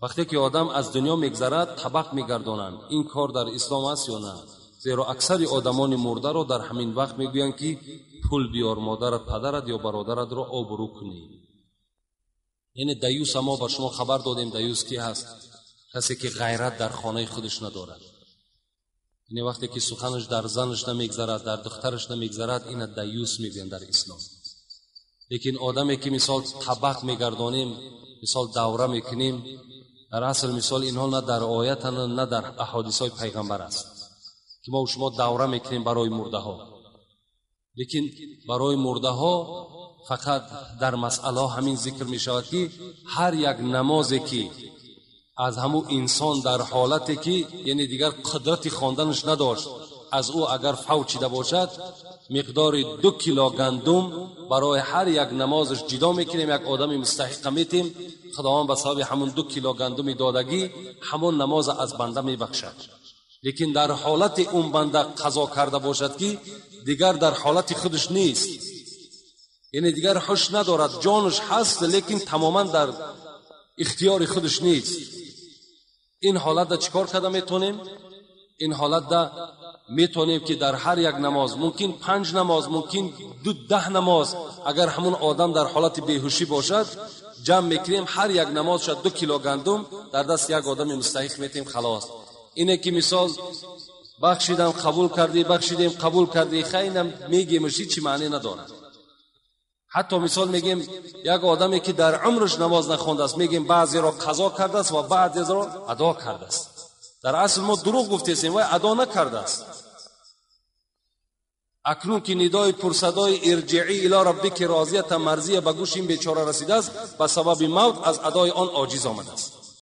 Вақте ки одам аз дунё мегзарад, табақ мегардонанд. Ин кор дар ислом аст ё на? Зеро аксари одамони мурдаро дар ҳамин вақт мегӯянд, ки пул биёр, модарат, падарат ё бародаратро обрӯ кунӣ. Яъне даюс мо ба шумо хабар додем, даюс ки ҳаст? Касе ки ғайрат дар хонаи худаш надорад. Яъне вақте ки суханаш дар занаш намегзарад, дар духтараш намегзарад, ина даюс мегӯянд дар ислом. Лекин одаме ки мисол табақ мегардонем, мисол давра мекунем, дар асл мисол инҳо на дар оят, на дар аҳодисҳои пайғамбар аст, ки мо шумо давра мекунем барои мурдаҳо. Лекин барои мурдаҳо фақат дар масъала ҳамин зикр мешавад, ки ҳар як намозе ки аз ҳамун инсон дар ҳолате ки яъне дигар қудрати хонданаш надошт, аз ӯ агар фавт шида бошад, миқдори 2 кило гандум барои ҳар як намозаш ҷидо мекунем, як одами мустаҳиқа метем. Худованд ба сабаби ҳамун 2 кило гандуми додагӣ ҳамон намоза аз банда мебахшад. Лекин дар ҳолати он банда қазо карда бошад, ки дигар дар ҳолати худаш нест, яъне дигар ҳуш надорад, ҷонаш ҳаст, лекин тамоман дар ихтиёри худаш нест. Ин ҳолатда чӣ кор карда метавонем? Ин ҳолатда метавонем ки дар ҳар як намоз, мумкин 5 намоз, мумкин 10 намоз, агар ҳамун одам дар ҳолати беҳушӣ бошад, ҷамъ мекунем, ҳар як намоз шад 2 кило гандум дар даст як одами мустаҳиқ метем, халос. Ине ки мисол бахшидам қабул кардӣ, бахшидем қабул кардӣ, хайнам мегемш, ҳеҷ маъне надорад. Ҳатто мисол мегем як одаме ки дар умраш намоз нахондааст, мегем баъзеро қазо кардааст ва баъзеро адо кардааст. Дар асл мо дурӯғ гуфтесем, вай адо накардааст. Акнун ки нидои пурсадои ирҷиӣ ило раббики розията марзия ба гӯши ин бечора расидааст, ба сабаби мавт аз адои он оҷиз омадааст.